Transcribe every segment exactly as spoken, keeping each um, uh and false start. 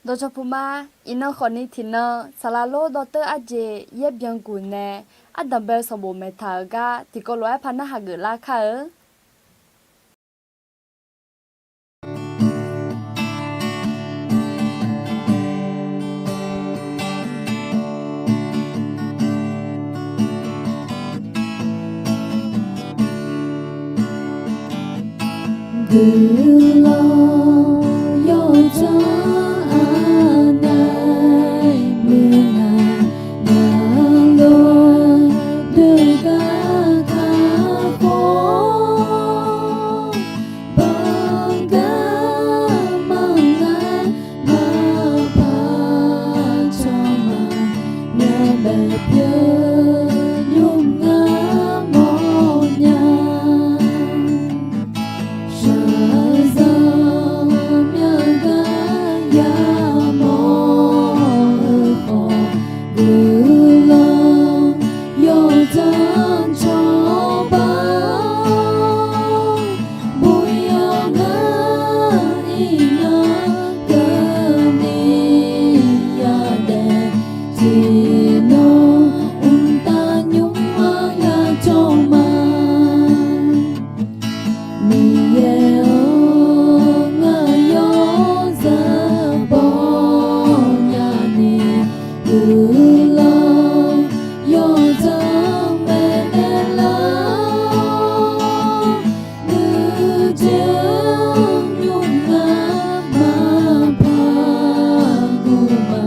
Dawqcawq puq ma. Iqnan khawfni tiqnan saqlaq lor dawrteur arjeq yaer byan guq nae, ardanq bae-eu sanqbof maeqtaq-euq gar tiqkawv lof-aer par narhaq geuflar kar-eu. Guiqlanq yawdzanr aqnaeq muiqngar, ngaq lof-aer deuq gar kar khawf, banq gar manq ngar, maqpar cawq maqnya, baepyeuf nymr ngar mawrnya. Shaqzanq myaq gar yamawr-eu khawf, guiqlanq yawdzanr cawba buq yawq ngar iqnan keuvni yadaef tiqnan mqtav nymr-anr ya cawq ma. Miqyaer-or, ngaq yawzeu bawnya ni, guiqlanq yawdzanr maeqnaeq lar, nuijeq-anr nymr ngar maqpar guq ma,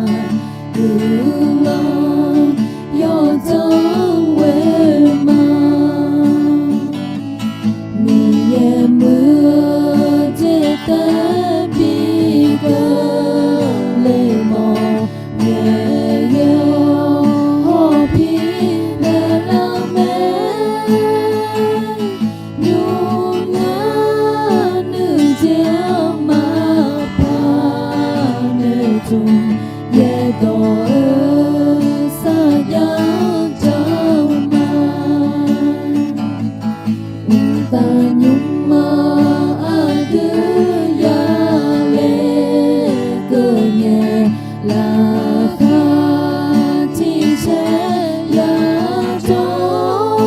guiqlanq yawdzanr ghoe ma. Miqyaer muiq-eu jeq taef bi keuvle mawf, Miqyaer-or, hawpir naeqlar mae. Nymr ngar nuijeq-anr maqpar noeqtmq, yaerdawq-eu sarjax jaq ma. Mqtav nymr-anr aqdui yale keuvnyae, laqkhaq tiqcaer yajawr,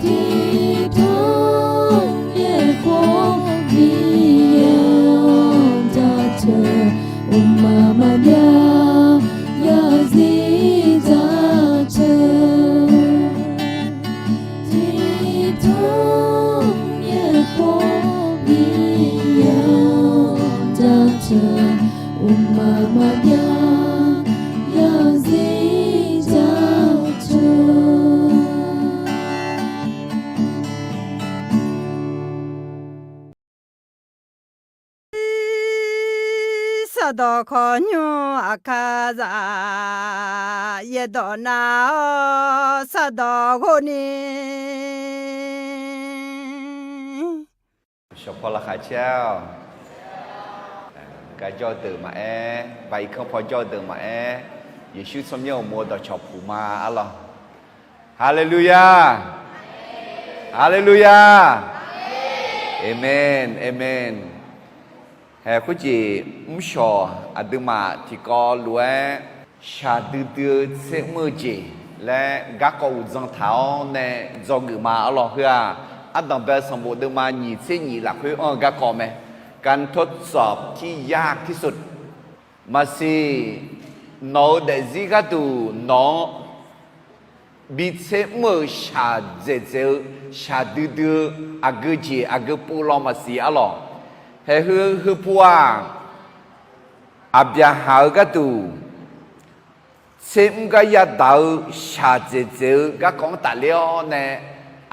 tiqtanq yaeqkhof Miqyaer-or jaceuq, mqmaq maqbyav yarzir jaceuq. Tiqtanq yaeqkhof Miqyaer-or jaceuq, mqmaq maqbyav yarzir jaceuq. Sardawq khawqnymr aqkar zaq, yaerdawq nav-awr sardawq ghov ni. Shawqpaw laqkhaq caer-awq. Gar jawr-eu deuq maqaer, baq irkanr paw jawr-eu deuq maqaer, Yeqsur tsawrmyanr uqmov-eu dawqcawq puq ma arlawq. Haleluya! Haleluya! Amen, amen. Hae khoerjeq mrshawq aqduimaf tiqkawv lof-aer shaqdui dui-eu tser mr-eu jeq laer garkawv uqdzan taq-awr nae dzawgeuf ma arlawq. Heu-aq, ardanq bae-eu sanqbof deuvma nyiq tser nyiq lafkhoer anr-eu garkawv mae. การทดสอบที่ยากที่สุด Maqsiq, nawq-eu daefzir gharduq nawq-anr bi tser mr-euq shaqdzaeq dzaeq-eu, shaqdui dui-eu aqgeu jeq aqgeu pov law maqsiq arlawq. Haeq heu heupov-aq, Aqbyaqhaq-eu gharduq tser mr gar yadaq-eu shaqdzaeq dzaeq-eu garkawv-anr tafler-awr nae,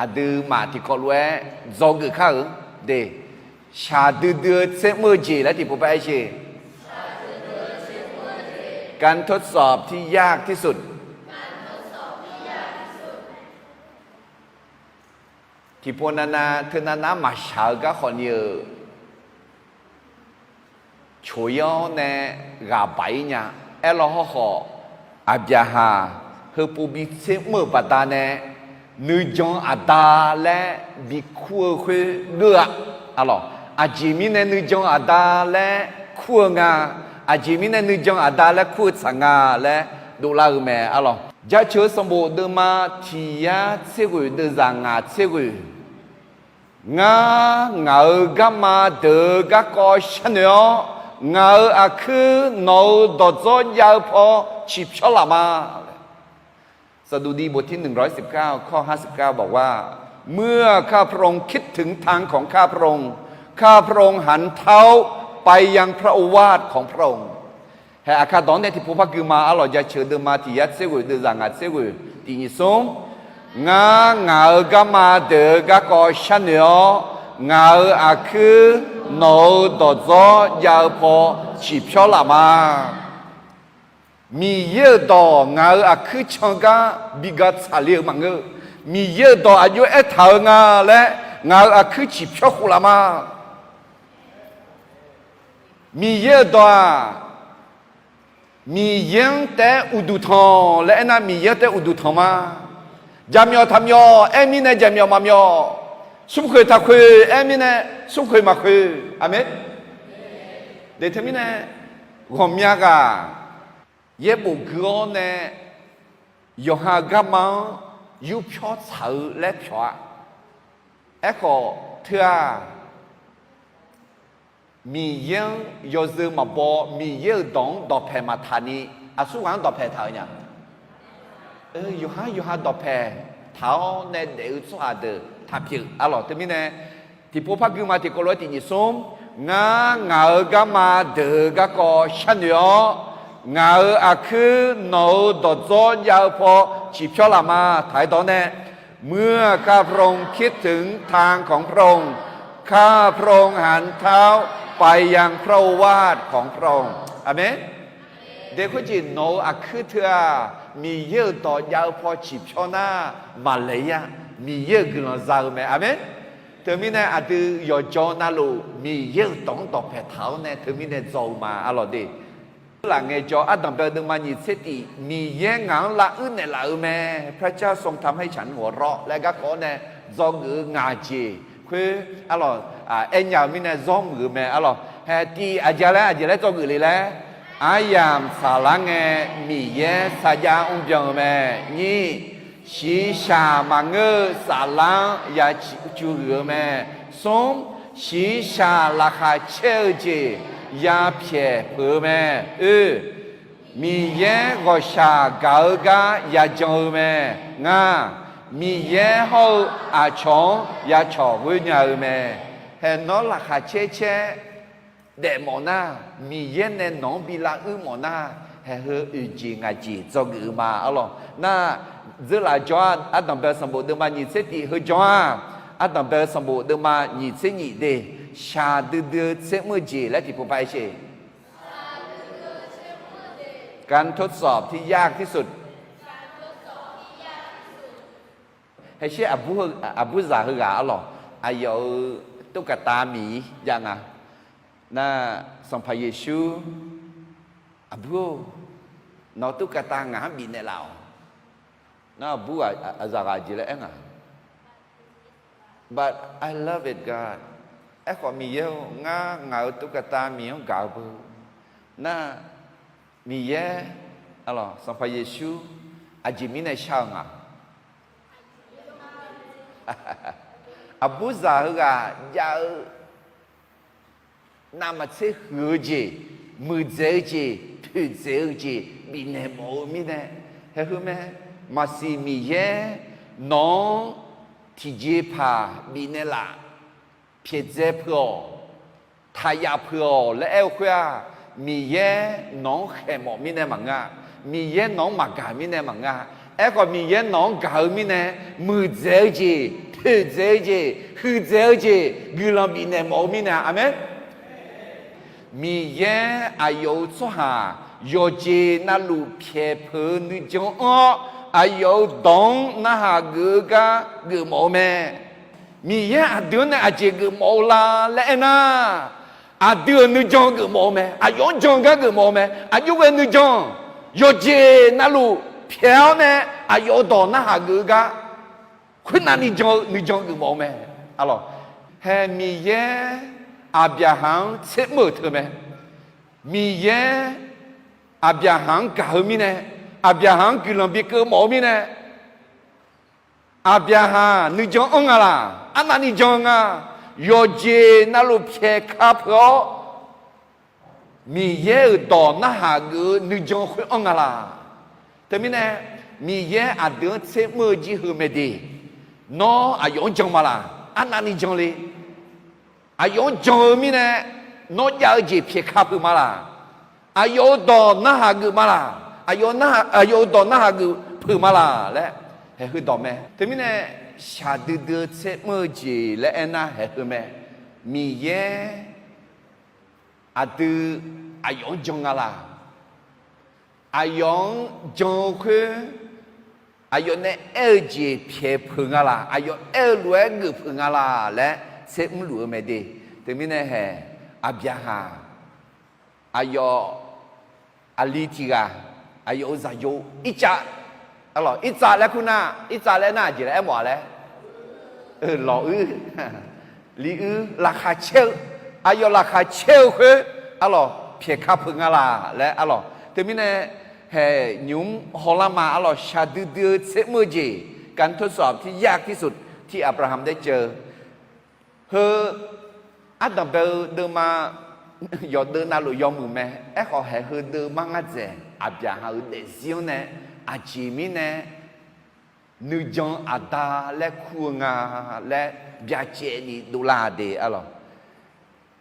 aqduimaf tiqkawv lof-aer dzawgeuf kar-euq de. Shaqdui dui-eu tser mr-eu jeq laer tiqpov par aer sher. การทดสอบที่ยากที่สุด Tiqpov navnav teu navnav maqshaq-eu garkhawf ni-euq coq-ir-awr nae ghaq baq-ir nya. Aerlaw hawrkhawf, Aqbyaqhaq heupov bi tser mr-euq baqdanae nuijan aqda laer bikur-eu khoer geur-a. Arlawq, aqjeq mirnae nuijan aqda laer kur-eu nga. Aqjeq mirnae nuijan aqda laer kur-eu tsaq nga laer dovlar-eu mae arlawq. Jaceuq-eu sanqbof deuvma tiq yar tser ghoeq deuvzaq ngaq tser ghoeq. Ngar ngaq-euq garma deuq-eu garkawv sharnoeq-awr, ngaq-euq aqkuir nawq-euq dawqdzawr jav-eu paw ciqpyawr laf ma. สดุดีบทที่หนึ่งร้อยสิบเก้า ข้อห้าสิบเก้า บอกว่า เมื่อข้าพระองค์คิดถึงทางของข้าพระองค์ ข้าพระองค์หันเท้าไปยังพระโอวาทของพระองค์ Hae aqkar dawq-anr nae tiqpov par gui ma arlawq. Jaceuq deuvma tiq yar tser ghoeq deuvzaq ngaq tser ghoeq tiq nyiq smr. Ngar ngaq-euq garma deuq-eu garkawv sharnoeq-awr, ngaq-euq aqkuir nawq-euq dawqdzawr jav-eu paw ciqpyawr laf ma. Miqyaer-euq dawq ngaq-euq aqkuir can gar bi ga tsaqle-euq maqngeur. Miqyaer-euq dawq aqjox aertaq-eu nga laer ngaq-euq aqkuir ciqpyawr khof laf ma. Miqyaer-euq dawq-aq, Miqyaer-anr taef-aer uqduq tanq laer aernar, Miqyaer-anr taef-aer uqduq tanq ma. Jaqmyawf taqmyawf aer mirnae jaqmyawf maqmyawf, smrkhoeq taqkhoeq aer mirnae smrkhoeq maqkhoeq. Aqmeq. Deq teumirnae ghawqmya ghaq yaerbof gui-awr nae yawqha-eu garma-anr yurpyawr tsaq-eu laer pyawq-a. Aerkhawf teu-aq, Miqyaer-anr yawzeu maqbaw, Miqyaer-euq dawq-anr dawqpaeq maqtaq ni, aqsurghaq-anr dawqpaeq taq-eu nya? Yawqha yawqha dawqpaeq taq-awr nae daef-eu tsawrhaq deuq taqpyeuf arlawq. Teumirnae tiqpov par gui ma tiqkawv lof-aer tiq nyiq smr. Ngar ngaq-euq garma deuq-eu garkawv sharnoeq-awr, ngaq-euq aqkuir nawq-euq dawqdzawr jav-eu paw ciqpyawr laf ma. Taq-aer dawq-awr nae เมื่อข้าพระองค์คิดถึงทางของพระองค์ ข้าพระองค์หันเท้าไปยังพระโอวาทของพระองค์ Aqmeq. Deq khoerjeq nawq-euq aqkuir teu-aq, Miqyaer-euq dawq jav-eu paw ciqpyawr nar, maqlaeq-ir-a. Miqyaer-euq guiqlanq za-eu mae. Aqmeq. Teumirnae aqdui yawqjawr navluf Miqyaer-euq dawq-anr dawqpaeq taq-awr nae teumirnae dzaw-eu ma arlawq de. Lafngaeq jawr ardanqbae-eu deuvma nyiq tser tif, Miqyaer ngaq-anr lavuir naeqlaf-eu mae. พระเจ้าทรงทำให้ฉันหัวเราะ laer garkawv-awr nae dzawgeuf-eu ngaq jeq khoer arlawq, aernya-eu mirnae zawr muiq-eu mae arlawq. Hae tif aqjeq laer aqjeq laer dzawgeuf le laer, aryamq saflar ngae Miqyaer sarjax mrbyan-eu mae. Nyir, shiqshaq maqngeur-eu saflar-anr ya cuv huiq-eu mae. Smr, shiqshaq laqkhaq caer-eu jeq ya pyaeq peuq-eu mae. Oe, Miqyaer ghawqshaq gaq-eu gar yajan-eu mae. Ngar, Miqyaer hawr-eu aqcawq-anr ya cawq ghoer nya-eu mae. Hae nawr laqkhaq caer caer daef mawf nar, Miqyaer nae nawq-anr bi lavuir mawf nar, hae heu oeq jeq ngaq jeq dzawgeuf-eu ma arlawq. Nar, dzeurlaf jawr-a, ardanqbae-eu sanqbof deuvma nyiq tser tif heu jawr-a, ardanqbae-eu sanqbof deuvma nyiq tser nyiq de, shaqdui dui-eu tser mr-eu jeq laer tiqpov par aer sher. การทดสอบที่ยากที่สุด Hae sher, aqbur zaq heughaq arlawq, aqyawf-euq ตุ๊กตาหมี jav nga. Nar, Sanqpaq Yeqsur, aqbur-or, nawq-euq ตุ๊กตา ngaq-anr bifnaeq laf-awq. Nar aqbur aqzaq ghaq jeq laer aer nga. But I love it, God. Aerkhawf Miqyaer-or, ngar ngaq-euq ตุ๊กตา miq-anr gaq-eu beu. Nar, Miqyaer, arlawq, Sanqpaq Yeqsur aqjeq mirnae shar-eu nga? Aqbur zaq heughaq jav-eu navmaqtser huiq-eu jeq, muiqdzaeq-eu jeq, toeqdzaeq-eu jeq bifnaeq mawf-eu mirnae, hae heu mae. Maqsiq Miqyaer nawq-anr tiqjeqpaq bifnaeq laf, pyaeqdzae peuq-awq, taqyaf peuq-awq laer aer-eu khoer-aq, Miqyaer nawq-anr khaeq mawf mirnae maqngeur-a. Miqyaer nawq-anr maqgaq mirnae maqngeur-a. Aerkhawf Miqyaer nawq-anr gaq-eu mirnae, muiqdzaeq-eu jeq, toeqdzaeq-eu jeq, huiqdzaeq-eu jeq guiqlanq bifnaeq mawf-eu mirnae. Aqmeq. Miqyaer aqyawf-euq tsawrhaq yawqjeq navluf pyaeq peuq-eu nuijan anr-awr, aqyawf-euq dawq-anr narhaq geuf-eu gar geufmawf-eu mae. Miqyaer aqdui-anr nae aqjeq geufmawf-eu la laer aernar, aqdui-euq nuijan geufmawf-eu mae. Aqyawf-anr jan-eu gar geufmawf-eu mae. Aqjox ghae nuijan, yawqjeq navluf pyaeq-awr nae aqyawf-euq dawq narhaq geuf-eu gar, khoernav ni jan-eu nuijan geufmawf-eu mae. Arlawq, hae Miqyaer Aqbyaqhaq-anr tsermr-euq teu mae. Miqyaer Aqbyaqhaq-anr gaq-eu mirnae, Aqbyaqhaq-anr guiqlanq bikeuv mawf-eu mirnae, Aqbyaqhaq nuijan anr nga laq? Arnavni jan-eu nga. Yawqjeq navluf pyaeq ka peuq-awr, Miqyaer-euq dawq narhaq geuf-eu nuijan khoer anr nga laq? Teumirnae, Miqyaer aqdui-anr tser mr-eu jir heu mae de. Nawr aqyawf-anr jan ma laq? Arnavni jan le. Aqyawf-anr jan-eu mirnae, nawr jav-eu jeq pyaeq ka peuq ma laq? Aqyawf-euq dawq narhaq geuf ma laq? Aqyawf, aqyawf-euq dawq narhaq geuf peuq ma laq laer haeq heudawq mae. Teumirnae, shaqdui dui-eu tser mr-eu jeq laer aernar haeq heu mae. Miqyaer aqdui aqyawf-anr jan nga laq? Aqyawf-anr jan-eu khoer, aqyawf nae aer-eu jeq pyaeq peuq nga laq? Aqyawf aer-eu lof-aer geuf peuq nga laq laer tser mrluf-eu mae de. Teumirnae haeq, Aqbyaqhaq, aqyawf aqli tiq ghaq, aqyawf-euq zaqyo Irtsav, arlawq, Irtsav laer kur nar, Irtsav laer nar aqjeq laer aermawf-a laer, lawq uir, li uir, laqkhaq caer-eu, aqyawf laqkhaq caer-eu khoer, arlawq, pyaeq ka peuq nga laq laer, arlawq. Teumirnae haeq nymq-mr hawlar ma, arlawq, shaqdui dui-eu tser mr-eu jeq, การทดสอบที่ยากที่สุดที่อับราฮัมได้เจอ Heu ardanq bae-eu deuvma yawqdeuv navluf yawmuiq mae. Aerkhawf, haeq heu deuvma ngar dzaeq Aqbyaqhaq-euq daefzir-anr nae aqjeq mirnae nuijan aqda laer kur-eu nga laer byacaevni dovlar de, arlawq.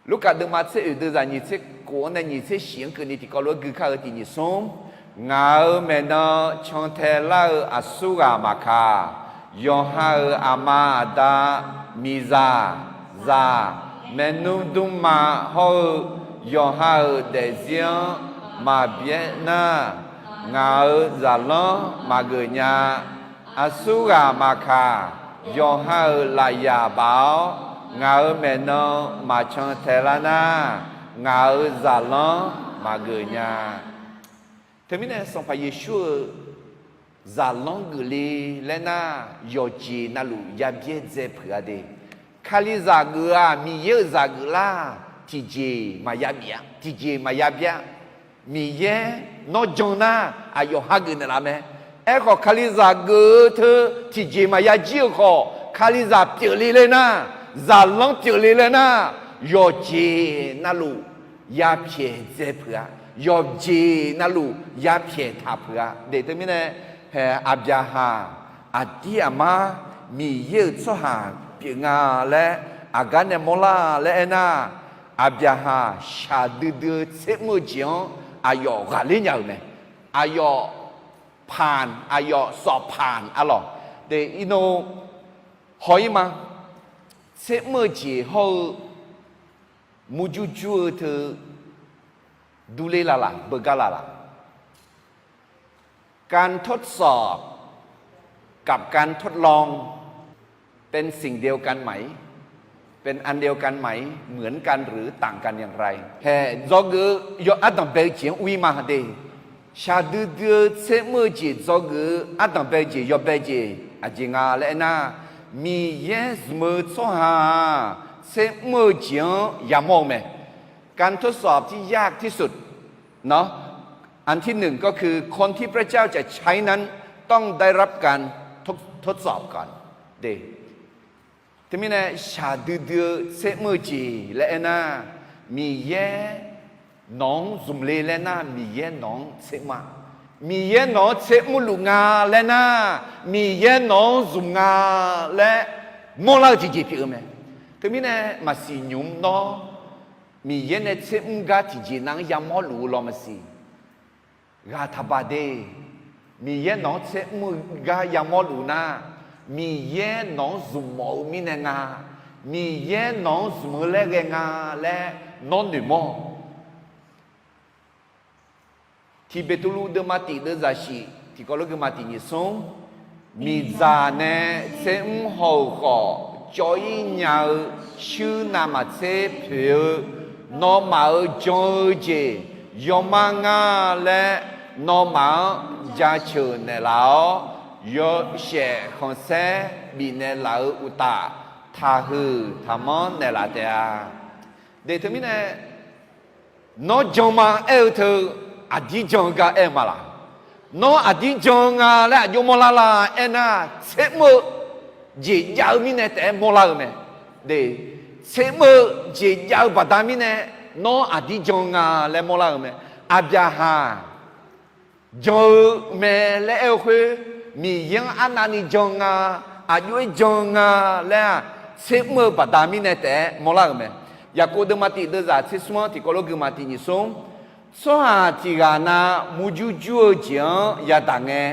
Lurkaf deuvma tser oeq deuvzaq nyiq tser khof-anr nae nyiq tser shif-anr keuvni tiqkawv lof-aer gui kar-eu tiq nyiq smr. Ngaq-euq maeqnan cantae lar-eu aqsurghaq maqkaq, yawqha-euq aqma aqda, miqzaq, zaq, maernmr dmrma hawr-eu yawqha-euq daefzir-anr maqbyaer nar, ngaq-euq zaqlanr maqgeuf nya. Aqsurghaq maqkaq, yawqha-euq lafyaq baf-awr, ngaq-euq maeqnan maqcan tae lar nar, ngaq-euq zaqlanr maqgeuf nya. Teumirnae Sanqpaq Yeqsur-euq zaqlanr geufle laer nar, yawqjeq navluf yabyaer dzae peuq-a de. Kalizaq geuf-aq, Miqyaer-euq zaq geuf lar, tiqjeq maqya bif-a, tiqjeq maqya byaer-a. Miqyaer nawr jan nar, aqyawf hageuf naeqlaf mae. Aerkhawf, Kalizaq geuf-eu teu tiqjeq maqya jir-eu khawf, Kalizaq pyeufle laer nar, zaqlanr pyeufle laer nar, yawqjeq navluf yapyaeq dzae peuq-a. Yawqjeq navluf yapyaeq taq peuq-a. Deuq teumirnae, haeq Aqbyaqhaq aqdir aqmar Miqyaer-euq tsawrhaq pyeuf nga laer aqgar nae mawrlar laer aernar, Aqbyaqhaq shaqdui dui-eu tser mr-eu jeq-anr aqyawf ghaqler nya-euq mae. Aqyawf paq, aqyawf sawf paq, arlawq. Deuq irno haw-ir ma. Tser mr-eu jeq hawr-eu murjur jur-eu teu durler lalaq, beugar lalaq. การทดสอบ กับการทดลอง เป็นสิ่งเดียวกันไหม เป็นอันเดียวกันไหม เหมือนกันหรือต่างกันอย่างไร haeq dzawgeuf-eu yaw ardanq bae-eu jeq-anr ur-ir ma de. Shaqdui dui-eu tser mr-eu jeq dzawgeuf-eu ardanq bae-eu jeq yawbae jeq aqjeq nga laer aernar, Miqyaer zmq-eu tsawrhaq-aq, tser mr-eu jeq-anr yamawr-eu mae. การทดสอบที่ยากที่สุด เนาะ อันที่หนึ่งก็คือคนที่พระเจ้าจะใช้นั้นต้องได้รับการทดสอบก่อน de. Teumirnae shaqdui dui-eu tser mr-eu jeq laer aernar, Miqyaer nawq-anr zmq le laer nar, Miqyaer nawq-anr tser mr-a. Miqyaer nawq-anr tser mrluf nga laer nar, Miqyaer nawq-anr zmq nga laer mawrlar-eu tiqjeq pyeuf-eu mae. Teumirnae maqsiq nymq-mr nawr, Miqyaer nae tser mr gar tiqjeq nav-anr yamawr luf-eu law maqsiq. Ghaq taqbaq de. Miqyaer nawq-anr tser mr-eu gar yamawr luf nar, Miqyaer nawq-anr zmq mawf-eu mirnae nga. Miqyaer nawq-anr zmq-eu laer ghae nga laer nawr noeqmawr-awq. Tiq Beqtuvluv deuvma tiq deuvzaq shif tiqkawv lof geuma tiq nyiq smr. Miqdzaq nae tser mr haw-euq khawf, cawv-ir nya-eu shuir navmaqtser poeq-eu, nawmaf-euq jan-eu jeq yawmar nga laer, nawmaf-anr jaceuq naeqlaf-awr, yawshaef khanqsaer bifnaeq laf-eu uqtaf, taqhuiq taqmanr naeqlaf taef-a. De teumirnae, Nawr jan ma aer-eu teu, aqdir jan-eu gar aer-eu ma laq? Nawr aqdir jan-eu nga laer aqjox mawrlar la aernar, tsermr-eu jeq jav-eu mirnae taef-aer mawrlar-eu mae. De, tsermr-eu jeq jav-eu baqda mirnae, nawr aqdir jan-eu nga laer mawrlar-eu mae. Aqbyaqhaq jan-eu mae laer aer-eu khoer, Miqyaer-anr arnavni jan nga, aqjox-aer jan-eu nga laer-aq, tsermr-eu baqda mirnae taef-aer mawrlar-euq mae. Yaqkov deuvma tiq deuvzaq tsersmr-anr tiqkawv lof guima tiq nyiq smr, tsawrhaq tiq ghaq na murjur jur-eu jeq-anr yadaq ngae,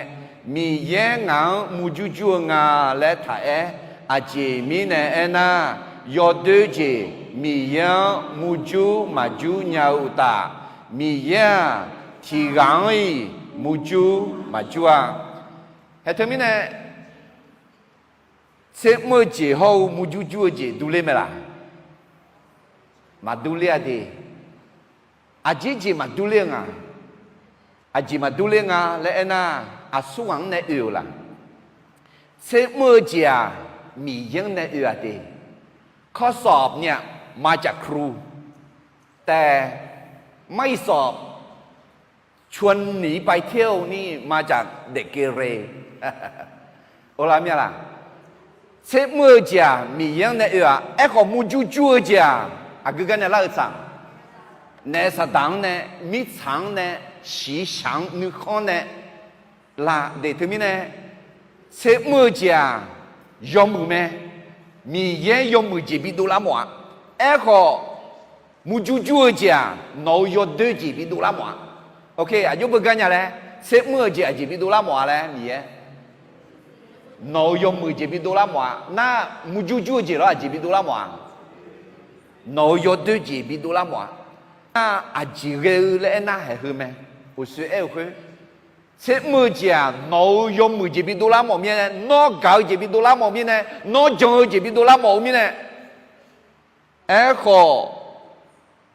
Miqyaer ngaq-anr murjur jur-eu nga laer taq-aer, aqjeq mirnae aernar, yawdoer jeq Miqyaer-anr murjur maqjur nya-eu uqtaf, Miqyaer-aq, tiq ghaq-anr-iq murjur maqjur-a. Haeq teumirnae, tsermr-eu jeq hawr-eu murjur jur-eu jeq durler mae laq? Maqdurler-a de. Aqjeq jeq maqdurler-eu nga. Aqjeq maqdurler nga laer aernar, aqsur ghaq-anr nae oe-euq laq? Tsermr-eu jeq-aq, Miqyaer-anr nae oe-a de. ข้อสอบเนี่ย มาจากครู แต่ไม่สอบ ชวนหนีไปเที่ยวนี่ มาจากเด็กเกเร Olar mir-a laq? Tsermr-eu jeq-aq, Miqyaer-anr nae oe-aq, aerkhawf murjur jur-eu jeq-aq, aqgeu gar nae lar-eu tsaq? Naef saqdaq-anr nae, mirtsaq-anr nae, shiqshaq-anr nuikhanr nae, laq de. Teumirnae, tsermr-eu jeq-aq, yawmuiq mae. Miqyaer yawmuiq jeq bidov lar mawf-a. Aerkhawf, murjur jur-eu jeq-aq, nawq-euq yawdoer jeq bidov lar mawf-a. Aqjox beugar nya laer, tsermr-eu jeq aqjeq bidov lar mawf-a laer Miqyaer, nawq-euq yawmuiq jeq bidov lar mawf-a. Nar, murjur jur-eu jeq lawr aqjeq bidov lar mawf-a? Nawq-euq yawdoer jeq bidov lar mawf-a. Nar, aqjeq ghae-eu laer aernar haeq heu mae. Uqshoe aer-eu khoer, tsermr-eu jeq-aq, nawq-euq yawmuiq jeq bidov lar mawf mirnae, nawr gaq-eu jeq bidov lar mawf mirnae, nawr jan-eu jeq bidov lar mawf-eu mirnae, aerkhawf,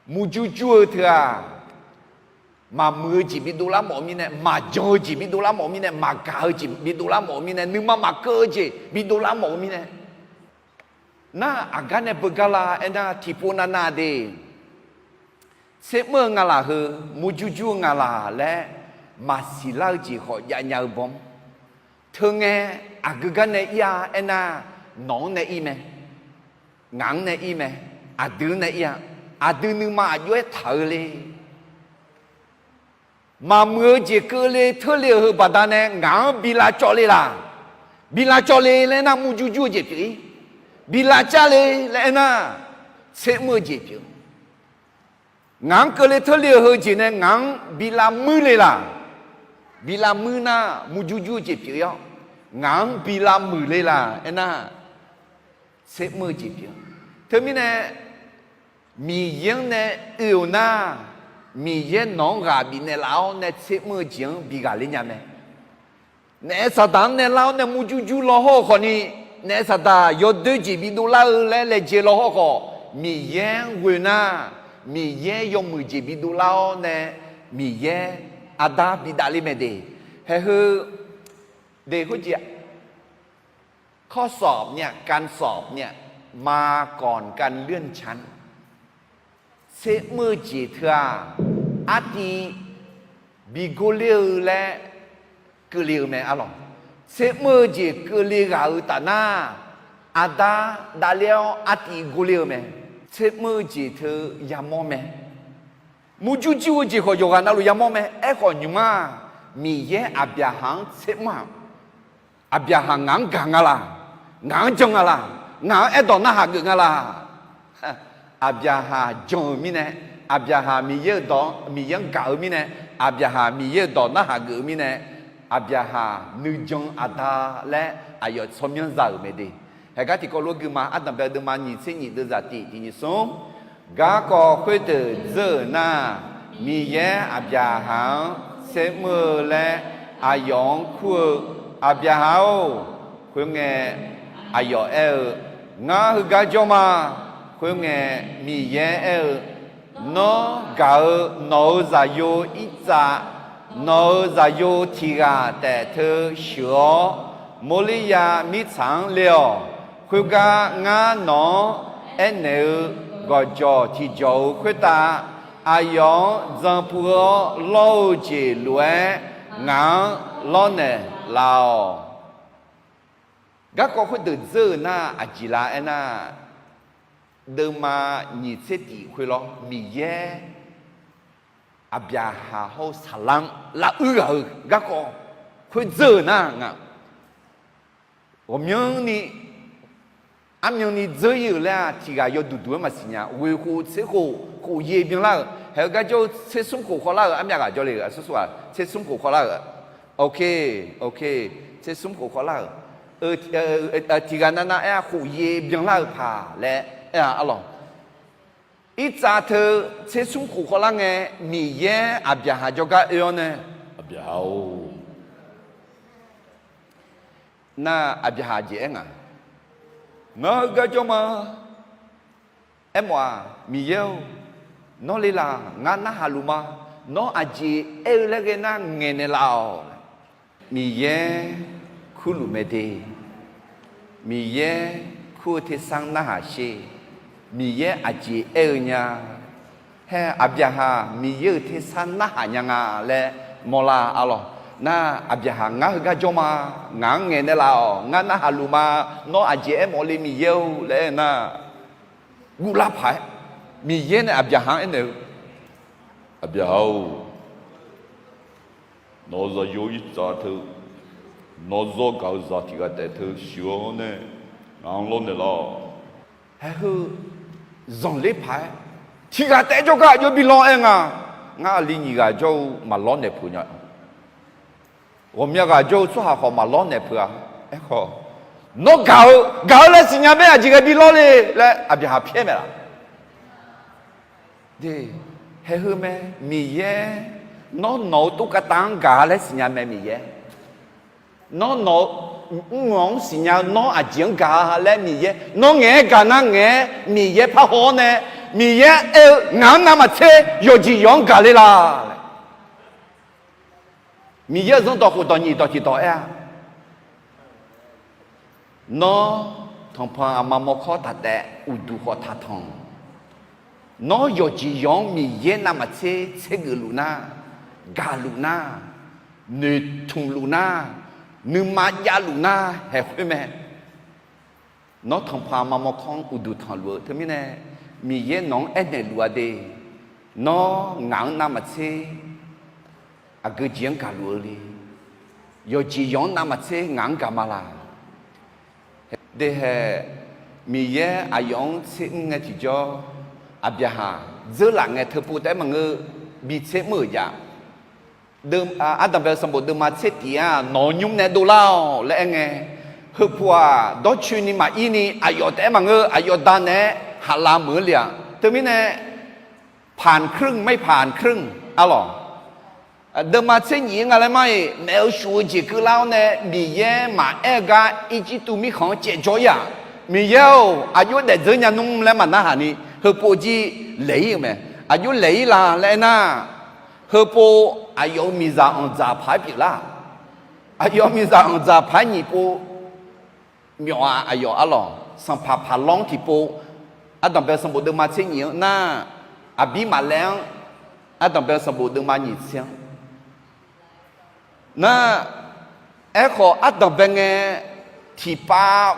murjur jur-eu teu-aq, maqmuiq-eu jeq bidov lar mawf-eu mirnae, maqjan-eu jeq bidov lar mawf-eu mirnae, maqgaq-eu jeq bidov lar mawf-eu mirnae, nuima maqkeuv-eu jeq bidov lar mawf-eu mirnae, nar aqgar nae beugar la aernar, tiqpov navnav de, tsermr-eu nga laq heu, murjur jur-eu nga laq laer maqsiq lar-eu jeq khawf jav nya-eu bawr. Teungae, aqgeu gar nae ir-a aernar, nawq-anr nae ir mae, ngaq-anr nae ir mae, aqdui-anr nae ir-a. Aqdui nuima aqjox-aer taq-eu le. Maqmuiq-eu jeq keuvle teurle-euq heu baqdanae ngaq-anr bi lavcawv le laq? Bi lavcawv le laer aernar, murjur jur-eu jeq pyeuf-ir. Bi lavcav le laer aernar, tsermr-eu jeq pyeuf. Ngaq-anr keuvle teurle-euq heu jeq nae ngaq-anr bi lavmuir le laq? Bi lavmuir nar, murjur jur-eu jeq pyeuf-ir-awr, ngaq-anr bi lavmuiq le laq aernar, tsermr-eu jeq pyeuf. Teumirnae, Miqyaer-anr nae oe-euq nar, Miqyaer nawq-anr ghaq bifnaeq laf-awr nae tsermr-eu jeq-anr bi ghaqler nya mae. Naef saqdaq-anr nae lar-awr nae murjur jur law hawr-eu khawfni, naef saqdaq yawdoer jeq bidov lar-eu laer laejae law hawr khawf, Miqyaer-anr ghoe nar, Miqyaer yawmuiq jeq bidov lar-awr nae, Miqyaer arda bidavler mae de. Haeq heu de khoerjeq ข้อสอบเนี่ย การสอบเนี่ย มาก่อนการเลื่อนชั้น Tsermr-eu jeq teu-aq, artiv bi gorler-eu laer keuvle-eu mae arlawq. Tsermr-eu jeq keuvle ghaq-euq tafnar, arda davler-awr artiv gorler-eu mae. Tsermr-eu jeq teu yamawr mae. Murjur jur-eu jeq khawf yawqghaq navluf yamawr mae. Aerkhawf nymq-mr-aq, Miqyaer Aqbyaqhaq-anr tsermr-aq, Aqbyaqhaq ngaq-anr gaq nga laq? Ngaq-anr jan nga laq? Ngaq-anr aerdawq narhaq geuf nga laq? Aqbyaqhaq jan-euq mirnae, Aqbyaqhaq Miqyaer-euq dawq, Miqyaer-anr gaq-eu mirnae, Aqbyaqhaq Miqyaer-euq dawq narhaq geuf-eu mirnae, Aqbyaqhaq nuijan aqda laer aqyawf tsawrmyanr za-euq mae de. Haeqgar tiqkawv lof guima ardanqbae deuvma nyiq tser nyiq deuvzaq tiq tiq nyiq smr. Garkawv khoerdeuq dzeur-euq nar, Miqyaer Aqbyaqhaq-anr tsermr-eu laer aqyawf-anr kur-eu, Aqbyaqhaq-or, khoerngae aqyawf aer-eu, Ngar heugar jawr ma. Khoerngae Miqyaer aer-eu, Nawr gaq-eu nawq-euq zaqyo irtsav, nawq-euq zaqyo tiq ghaq taef teu sheuq-awr, Morliya mirtsaq-anr le-awq. Khoergar ngar nawq-anr aernaeq-eu gawqjawq tiqjawq-euq khoertav Aqyawf-anr jan puiv-awr lawr-eu jeq lof-aer ngaq-anr lawrnaeq laf-awq. Garkawv khoerdeuq dzeur-eu nar aqjeq la aernar, deuvma nyiq tser tiq khoerlawr Miqyaer Aqbyaqhaq hawr-eu saqlar-anr lavuir ghaq-eu garkawv khoer dzeur-euq nar nga. Ghawqmyanrni armyanni dzeur ir-euq laer-aq, tiq ghaq yawduq duq-aer maqsiq nya. Ghoeq khof tser khof khof yae byanlar-euq, haeq-eu gar jawr-eu tser smr khof khawvlar-euq armyav ghaq jawr le-euq aqsur sur-aq, tser smr khof khawvlar-euq. Ok, ok, tser smr khof khawvlar-euq. Tiq ghaq navnav aer-a khof yae byanlar-euq paq laer aer-a arlawq. Irtsav teu tser smr khof khawvlar ngae, Miqyaer Aqbyaqhaq jawrgar oe-awr nae, Aqbyaqhaq-or, nar Aqbyaqhaq jeq aer nga, Ngar heugar jawr ma. Aermawf-aq, Miqyaer-or, nawr le laq, ngar narhaq luf ma. Nawr aqjeq aer-eu laer ghae nar ngaeqnaeq laf-awq. Miqyaer kurluf mae de. Miqyaer kur-eu tersar narhaq sher. Miqyaer aqjeq aer-eu nya. Hae, Aqbyaqhaq Miqyaer-euq tersar narhaq nya nga laer mawrlar arlawq. Nar Aqbyaqhaq ngar heugar jawr ma. Ngaq-anr ngaeqnaeq laf-awq. Ngar narhaq luf ma. Nawr aqjeq aermawf le Miqyaer-or laer aer nar, guvlar paq-aer Miqyaer nae Aqbyaqhaq-anr aernaeq-eu, Aqbyaqhaq-or, nawq-eu zaqyo irtsav teu, nawq zawr gaq-eu zaq tiq ghaq taef teu sheuq-awr nae, ngaq-anr lawrnaeq laf-awq. Hae heu zanqler paq-aer, tiq ghaq taef jawrgar aqjox bi lawr aer nga. Ngar aqli nyiq ghaq jawr-eu maqlawr naeq peuq nya. Ghawqmya ghaq jawr-eu tsawrhaq khawf maqlawr naeq peuq-a. Aerkhawf, nawr gaq-eu, gaq-eu laer siqnya mae, aqjeq ghae bi lawr le laer Aqbyaqhaq pyaer mae laf. Hae heu mae, Miqyaer, nawr nawq-eu tov kavtav-anr gaq-a laer siqnya mae Miqyaer. Nawr nawq-eu mrmyawq-anr siqnya-eu nawr aqjeq-anr gaq-a laer Miqyaer, nawr ngaeq-aer gaq nar ngaeq-aer Miqyaer parhaw-awr nae, Miqyaer aer-eu ngaq-anr navmaqtser yawqjeq yawq-anr gaq le laq laer. Miqyaer-euq Zanrdawq khofdawq nyiq dawq tiq dawq aer-a, Nawr tanqpanq aqma mawrkawr taq taef, uqduq khawf taq tanq. Nawr yawqjeq yawq-anr Miqyaer navmaqtser tsergeuf luf nar, gaq luf nar, noeqtmq luf nar, nuima javluf nar haeq khoer mae. Nawr tanqpanq aqma mawrkawr-anr uqduq tanqluf-eu teumirnae, Miqyaer nawq-anr aernaeq luf-a de. Nawr ngaq-anr navmaqtser aqgeu jeq-anr gaqluf-eu le. Yawqjeq yawq-anr navmaqtser ngaq-anr gaq ma laq. Dehae, Miqyaer aqyawf-anr tser mr ngae tiqjawr, Aqbyaqhaq dzeurlaf ngae teupov taef-aer maqngeur, bi tser mr-euq jav. Ardanqbae-eu sanqbof deuvma tser tif-aq, nawq-eu nymr nae dovlar-awq laer aer ngae, heupov-aq dawrcoeni maqir ni aqyawf taef-aer maqngeur, aqyawf da naeq-aer haqlav meuq-eu le-aq. Teumirnae, ผ่านครึ่ง ไม่ผ่านครึ่ง arlawq. Deuvma tser nyif-ir nga laer mar-iq, maef-eu shuf-eu jeq keuvlar-awr nae Miqyaer maqaer-eu gar Irjirtuv mirkhanq-anr caevjawr-ir-aq, Miqyaer-or, aqjox daefdzeur nya nmr laer maqnarhaq ni heupov jir laeq-ir-euq mae. Aqjox laeq-ir la laer aernar, heupov aqyawf-euq miqzaq anqdzaq paq-aer pyeuflar. Aqyawf-euq miqzaq anqdzaq paq-aer nyiq pov myawf-a aqyawf arlawq. Sanqpaq Paqlawr-anr tiqpov, ardanqbae sanqbof deuvma tser nyif-anr nar, Aqbirmaqlaer-anr, ardanqbae sanqbof deuvma nyiq tser-anr nar, aerkhawf ardanqbae ngae tiqpav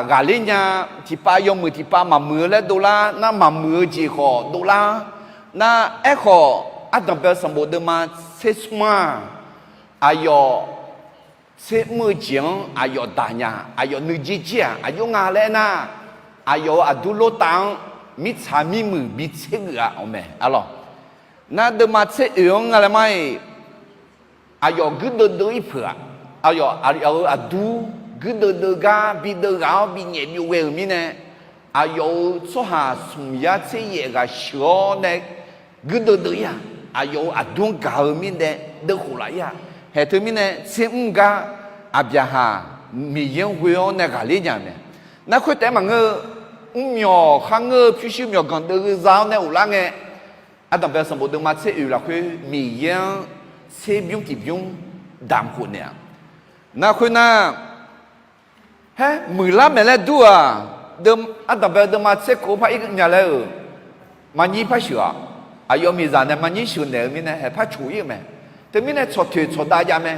ghaqler nya, tiqpav yawmuiq tiqpav maqmuiq-eu laer dovlar nar, maqmuiq-eu jeq khawf dovlar nar, aerkhawf ardanqbae sanqbof deuvma tser smr-aq, aqyawf tser mr-eu jeq-anr aqyawf daq nya, aqyawf nuijer jir-aq aqjox nga laer aernar, aqyawf-euq aqdur lortav-anr mirtsaq mirmuiq bi tsergeuf-a awq mae arlawq. Nar deuvma tser oeq-anr nga laer mar-iq, aqyawf guirdeuv deuv-ir peuq-aq, aqyawf aqyawf-euq aqdur guirdeuv deuv gar bideuv ghaq-awr binyaef byov ghae-euq mirnae, aqyawf-euq tsawrhaq smq yar tser yaef ghaq sheuq-awr nae guirdeuv deuv-ir-aq, aqyawf-euq aqdur-anr gaq-eu mirnae deuvkhof laf-ir-aq. Haeq teumirnae tser mr gar Aqbyaqhaq Miqyaer-anr ghoe-awr nae ghaqler nya mae. Nar khoertaef-aer maqngeur-eu, mrmyawq kharngeur-eu pyurshuir myawqganq deuv geuza-awr nae ghoflar ngae, ardanqbae sanqbof deuvma tser oeq lafkhoer Miqyaer-anr tserbymr tiqbymr damq khof naeq-aq. Nar khoernar, haer muiqlar maeq laer dur-aq, ardanqbae deuvma tser kov par ir nya laer-euq maqnyir par sheuq-aq, aqyawf miqzaq nae maqnyir sheuq naeq-eu mirnae haeq par coq ir-euq mae. Teumirnae tsawqtoeq tsawqdav jav mae.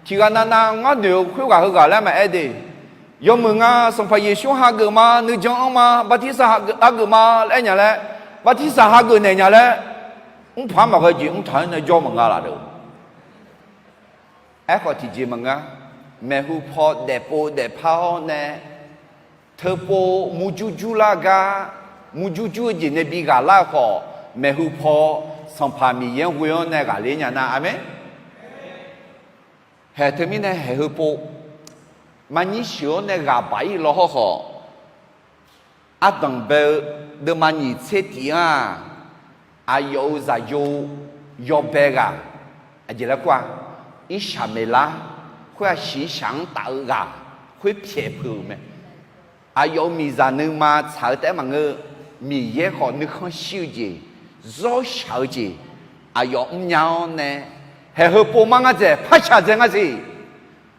Tiqghaq navnav ngar noeq-eu khoerghaq heughaq laer maqaer de. Yawmuiq nga Sanqpaq Yeqsur hageuf ma, nuijan anr ma, bartirsaq hageuf ma laer aer nya laer, bartirsaq hageuf naeq nya laer, mrpaq-anr maqghae jeq mrtaq-anr nae jawr maqnga laf-eu. Aerkhawf tiqjeq maqngeur-a. Maeqhu paw daefpov daefpar-awr nae, teupov murjur jurlar gar, murjur jur-eu jeq nae bi ghaqlar-eu khawf, maeqhu paw Sanqpaq Miqyaer-anr ghoe-awr nae ghaqler nya nar, aqmeq. Haeq teumirnae haeq heupov maqnyir sheuq-awr nae ghaq baq ir law hawrkhawf, ardanq bae-eu deuvma nyiq tser tif-anr-aq, aqyawf-euq zaqyo yawbae ghaq, aqjeq laer kur-a, irshaq maeqlar, khoer-aq shiqshaq-anr taf-eu ghaq, khoer pyaeq peuq-euq mae. Aqyawf-euq miqzaq nuima tsaq-eu taef-aer maqngeur-eu, Miqyaer khawf nuikhanr shir-eu jeq, zawr shaq-eu jeq, aqyawf mrnya-awr nae, haeq heupov mar ngar dzaeq, par shaq dzae ngar siq.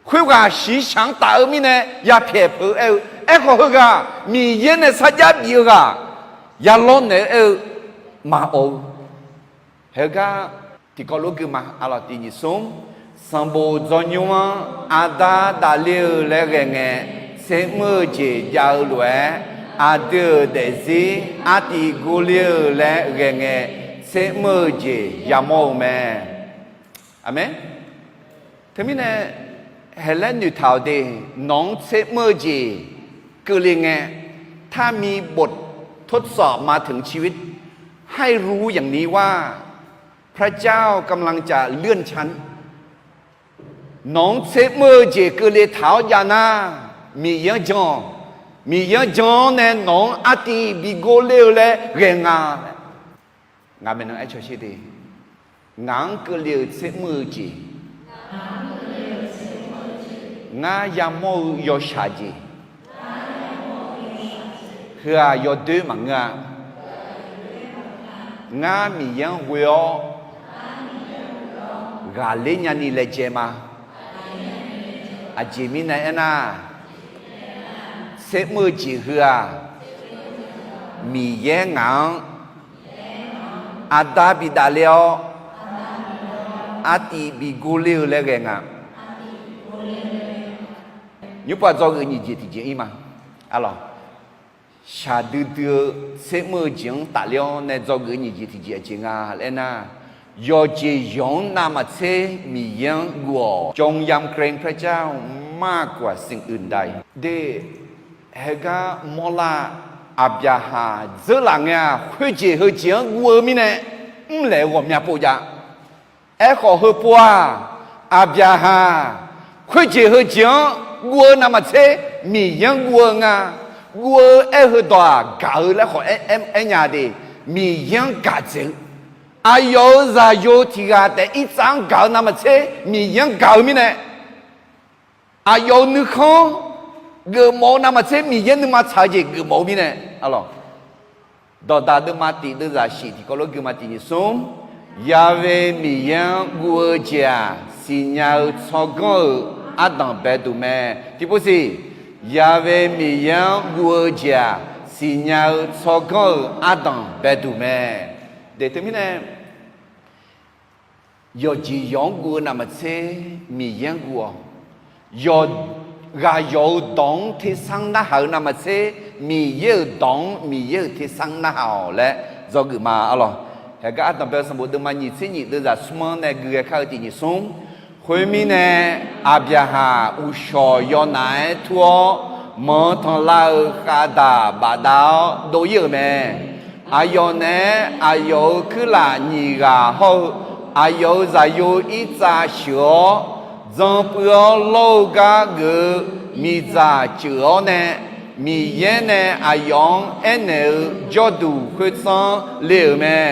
Khoerghaq shiqshaq-anr taf-eu mirnae ya pyaeq peuq-eu aer-eu, aerkhawf heughaq Miqyaer nae sarjax bif-eu ghaq, ya lawrnaeq-eu aer-eu, maqawq-eu. Heugar tiqkawv lof gui ma, arlawq tiq nyiq smr, sanqbof dzawnymr-anr aqda dafle-eu laer ghae ngae, tser mr-eu jeq jav-eu lof-aer, aqdui-euq daefzir artiv gurler-eu laer ghae ngae, tser mr-eu jeq yamawr-eu mae. Aqmeq. Teumirnae, haeq laer noeqtaq-awq de, nawq-anr tser mr-eu jeq keuvle ngae, ถ้ามีบททดสอบมาถึงชีวิต ให้รู้อย่างนี้ว่า พระเจ้ากำลังจะเลื่อนชั้น Nawq-anr tser mr-eu jeq keuvle taq-awr jav nar, Miqyaer-anr jan-awq. Miqyaer-anr jan-awr nae nawq-anr artiv bi gor ler-eu laer ghae nga. Ngaq maeqnan aer cawsher de. Ngaq-anr keuvle-eu tser mr-eu jeq, ngar yamawr-eu yawshaq jeq, heu-aq yawdoer maqngeur-a. Ngar Miqyaer-anr ghoe-awr ghaqler nyani laejae ma. Aqjeq mirnae aernar, tser mr-eu jeq heu-aq, Miqyaer ngaq-anr aqda bidaf le-awr, artiv bi gor ler-eu laer ghae nga. Nymrpov dzawgeuf nyiq jeq tiqjeq ir ma. Arlawq, shaqdui dui-eu tser mr-eu jeq-anr tafler-awr nae dzawgeuf nyiq jeq tiqjeq aqjeq nga laer nar, yawqjeq yawq-anr navmaqtser Miqyaer-anr guv-awq. จงยำเกรงพระเจ้ามากกว่าสิ่งอื่นใด De, heugar mawrlar, Aqbyaqhaq dzeurlaf ngae-aq, khoerjeq heujeq-anr guv-eu mirnae, mrlaeq-eu ghawqmya pov jav. Aerkhawf heupov-aq, Aqbyaqhaq khoerjeq heujeq-anr guv-eu navmaqtser Miqyaer-anr guv-eu nga. Guv-eu aer-eu heudawq-aq, gaq-eu laer khawf aer, aer, aernya de. Miqyaer-anr gaq dzaeq-eu, aqyawf-euq zaqyo tiq ghaq taef irtsav-anr gaq-eu navmaqtser Miqyaer-anr gaq-eu mirnae, aqyawf-euq nuikhanr geufmawf-eu navmaqtser Miqyaer nuima tsaq-eu jeq geufmawf-eu mirnae, arlawq, Dawqdaq deuvma tiq deuvzaq shif tiqkawv lof gui ma tiq nyiq smr, Yahweh Miqyaer-anr guv-eu jeq-aq, siqnya-eu tsawrganr-euq ardanq baeduq mae. Tiqpov siq, Yahweh Miqyaer-anr guv-eu jeq-aq, siqnya-eu tsawrganr-euq ardanq baeduq mae. De teumirnae, yawqjeq yawq-anr guv-eu navmaqtser Miqyaer-anr guv-awq. Yawq, ghaq yawq-euq dawq-anr tersar narhaq-eu navmaqtser, Miqyaer-euq dawq-anr Miqyaer-euq tersar narhaq-awq laer dzawgeuf ma, arlawq. Heugar ardanq bae-eu sanqbof deuvma nyiq tser nyiq deuvzaq smr-anr nae gui ghae kar-eu tiq nyiq smr, Khoermirnae, Aqbyaqhaq uqshawq yawnaf-aer tur-awr, manq tanqlar-eu khavdaq bafdav-awr dov ir-euq mae. Aqyawf naeq-aer aqyawf-euq kuirlaf nyiq ghaq hawr-eu, aqyawf-euq zaqyo irtsav sheuq-awr, dzan puiv-awr lawr-eu gar geuf-eu miqdzaq ceuq-awr nae, Miqyaer nae aqyawf-anr aernaeq-eu jawrduq khoertsanr le-euq mae.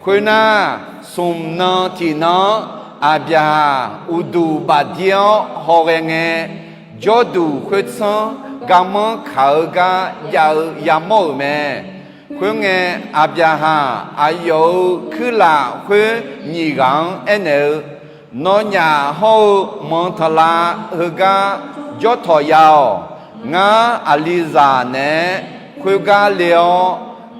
Khoernar, smq nan tiqnan-anr Aqbyaqhaq uqduq bafdir-awr hawghae ngae, jawrduq khoertsanr garmanr kaq-eu gar jav-eu yamawr-euq mae. Khoerngae, Aqbyaqhaq aqyawf-euq kuirlaf khoer nyiq ghaq-anr aernaeq-eu, Nawnyaf hawr-eu manq tanqlav heugar jawr tawq ya-awq. Ngar aqlizaq naeq-aer khoergar le-awr,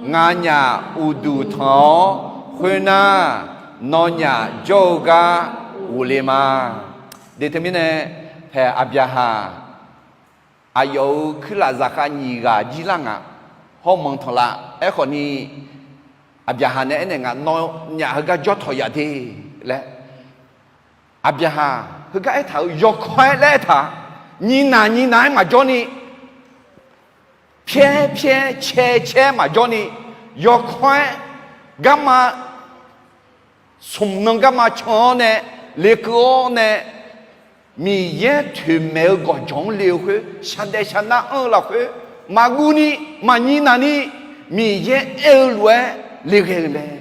Nganyaf uqduq tanq-awr khoernar, nawnyaf jawr-eu gar ghofle ma. De teumirnae, haeq Aqbyaqhaq aqyawf-euq kuirlaf zaqkhav nyiq ghaq jir lar ngaq, hawmanq tanqlav. Aerkhawfni, Aqbyaqhaq nae aernaeq nga, nawnyaf heugar jawr tawq yaf de laer. Aqbyaqhaq heugar aertaq-euq yawkawr-aer laer aertaq, nyiq naq nyiq naq-aer maqjawr ni, pyaer pyaer caer caer maqjawr ni, yawkawr-aer garma smq nan garma can-awr nae, lekeuv-awr nae, Miqyaer toeqmaeq-eu gawqjawq-anr le-eu khoer, shaqdaef shaqnar anr-eu lafkhoer maqguv ni, maqnyiq naq ni, Miqyaer aer-eu lof-aer le ghae-eu mae.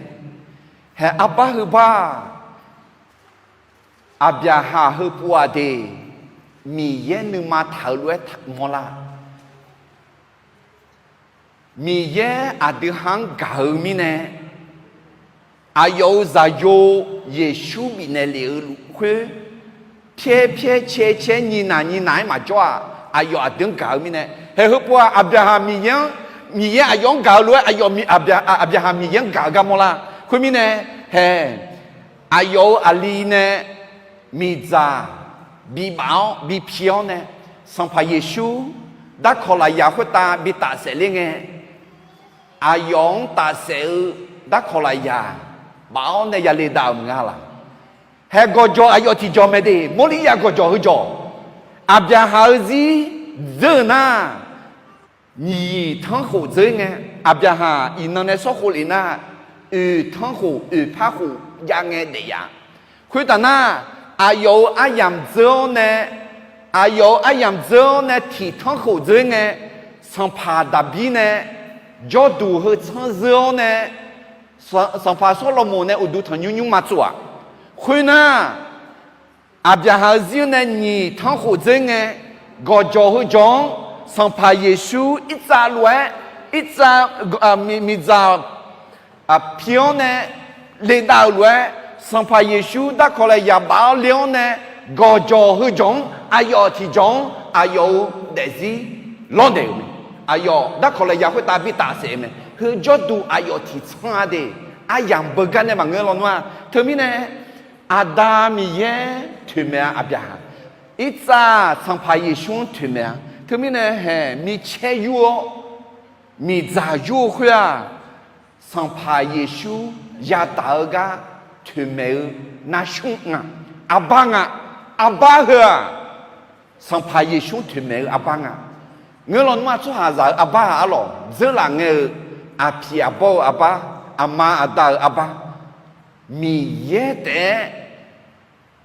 Haeq arbar heubar-aq, Aqbyaqhaq heu pov-aq de, Miqyaer nuima taq-euq lof-aer mawrlar. Miqyaer aqdui ha-anr gaq-eu mirnae, aqyawf-euq zaqyo Yeqsur bifnaeq lef-eu luf khoer, pyaer pyaer caer caer nyiq naq nyiq naq-aer maqjawr-aq, aqyawf aqdui-anr gaq-eu mirnae, haeq heu pov-aq, Aqbyaqhaq Miqyaer-anr, Miqyaer aqyawf-anr gaq-eu lof-aer aqyawf, Aqbyaqhaq Miqyaer-anr gaq-eu gar mawrlar. Khoermirnae, haeq aqyawf-euq aqli nae miqdzaq bibaf-awr bipir-awr nae, Sanqpaq Yeqsur darkawq lafyaq khoertav bi tafsaef ler ngae, aqyawf-anr tafsaef-eu darkawq lafyaq baf-awr nae yale dav-euq maqnga laq. Haeq gawqjawq aqyawf tiqjawq mae de, Mawrliqya gawqjawq heujawq, Aqbyaqhaq-eu zir dzeur-eu nar, nyiq tanrkhof dzeur ngae, Aqbyaqhaq iqnan nae sawr khov lef nar, oeq tanrkhof oeq par khof jav ngae daef ya. Khoertaf nar, aqyawf-euq aryamq dzeur-awr nae, aqyawf-euq aryamq dzeur-awr nae tiq tanrkhof dzeur ngae, sanqpaq Daqbir nae jawrduq heu tsanr zeur-awr nae, sanqpaq Sawrlaqmoq nae uqduq tanqnymr nymrma tsov-aq. Khoernar, Aqbyaqhaq-eu zir-anr nae nyiq tanrkhof dzeur ngae, gawqjawq heujawq-anr Sanqpaq Yeqsur irtsav lof-aer, irtsav, miqdzaq pi-awr nae ledav-euq lof-aer, Sanqpaq Yeqsur darkawq lafyaq baf-awr le-awr nae, gawqjawq heujawq-anr aqyawf tiqjawq-anr aqyawf-euq daefzir lawrnaeq-euq mae. Aqyawf darkawq lafyaq khoertav bi tafsaef-eu mae. Heu jawrduq aqyawf tiqtsanr-a de, aryamq beugar nae maqngeur lawnmr-a. Teumirnae, Aqda Miqyaer toeqmaeq-a Aqbyaqhaq, irtsav Sanqpaq Yeqsur-anr toeqmaeq-a. Teumirnae haeq micaer yur-awr, miqdzaq yur-eu khoer-aq, Sanqpaq Yeqsur yadaq-eu gar toeqmaeq-eu narsmr nga, arbar nga, arbar heu-aq, Sanqpaq Yeqsur toeqmaeq-eu arbar nga. Ngeur lawnmr-aq tsawrhaqzaq-euq arbar-aq arlawq, dzeurlaf ngae-eu aqpiq aqbawr-eu arbar, aqma aqda-euq arbar, Miqyaer taef-aer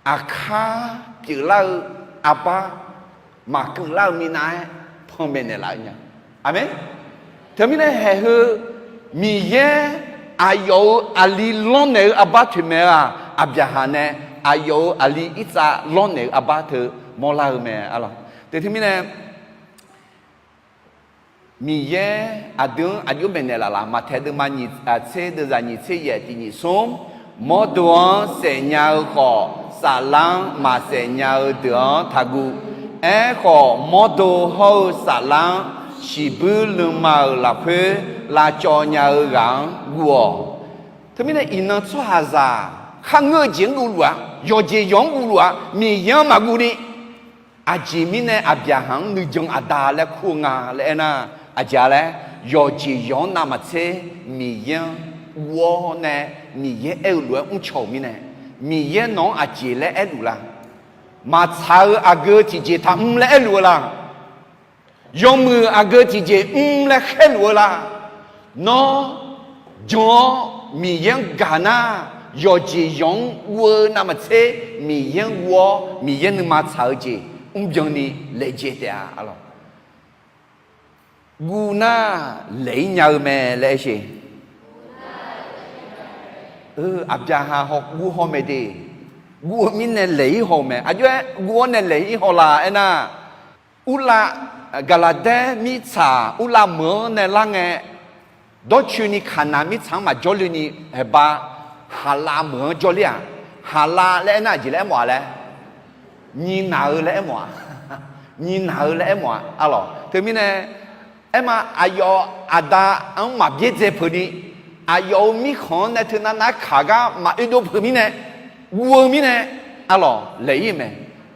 aqkar pyeuflar-eu arbar, maqkeuvlar-eu minav-aer panmaeq naeqlaf-eu nya. Aqmeq. Teumirnae haeq heu Miqyaer aqyawf-euq aqli lawrnaeq-eu arbar toeqmaeq-eu-aq, Aqbyaqhaq nae aqyawf-euq aqli irtsav lawrnaeq-eu arbar teu mawrlar-eu mae arlawq. Teumirnae Miqyaer aqdui-anr aqjox maeqnaeq laf laf, Maqtaeq deuvma nyiq, tser deuvzaq nyiq tser yaef tiq nyiq smr, mawrdo-anr saef nya-eu khawf, saflar-anr maqsaef nya-eu deuq-anr taqguv. Aerkhawf, mawrdo hawr-eu saflar-anr shiqbuir nuima-euq lafkhoer lavcawv nya-eu ghaq-anr guv-awq. Teumirnae iqnan tsawrhaqzaq kharngeur-eu jeq-anr guvluf-a, yawqjeq yawq-anr guvluf-a, Miqyaer-anr maqguv ni, aqjeq mirnae Aqbyaqhaq-anr nuijan aqda laer kur-eu nga laer aernar, aqjeq-a laer, yawqjeq yawq-anr navmaqtser Miqyaer-anr guv-awr nae, Miqyaer aer-eu lof-aer mrcaw-euq mirnae, Miqyaer nawq-anr aqjeq laer aerluf la? Maqtsaq-eu aqgeu tiqjeq taqmr laer aerluf-eu la? Yawmuiq aqgeu tiqjeq mr laer khaerluf-eu la? Nawr jan-awr Miqyaer-anr gaq nar, yawqjeq yawq-anr guv-eu navmaqtser Miqyaer-anr guv-awr Miqyaer nuima tsaq-eu jeq mrbyan ni laejae taef-a arlawq. Guv nar laeq-ir nya-eu mae laer aer sher. Aqbyaqhaq haw guv haw mae de. Guv-eu mirnae laeq-ir haw-eu mae. Aqjox-aer guv-awr nae laeq-ir haw la aernar, urlav, Gaqlaqdaer mirtsaq urlav meuq-anr nae lar ngae, dawrcoeni Kaqnaq mirtsaq-anr maqjawr le ni, haeqba Haqlav meuq-anr jawrler-aq, Haqlav laer aernar aqjeq laer aermawf-a laer, nyiq naq-eu laer aermawf-a. Nyiq naq-eu laer aermawf-a arlawq. Teumirnae Aerma, aqyawf aqda-anr maqbyaerdzae peuq ni, aqyawf-euq mirkhanq-anr nae teunav nav-aer kaq gar maqoedov peuq mirnae, guv-eu mirnae, arlawq laeq-ir-eu mae.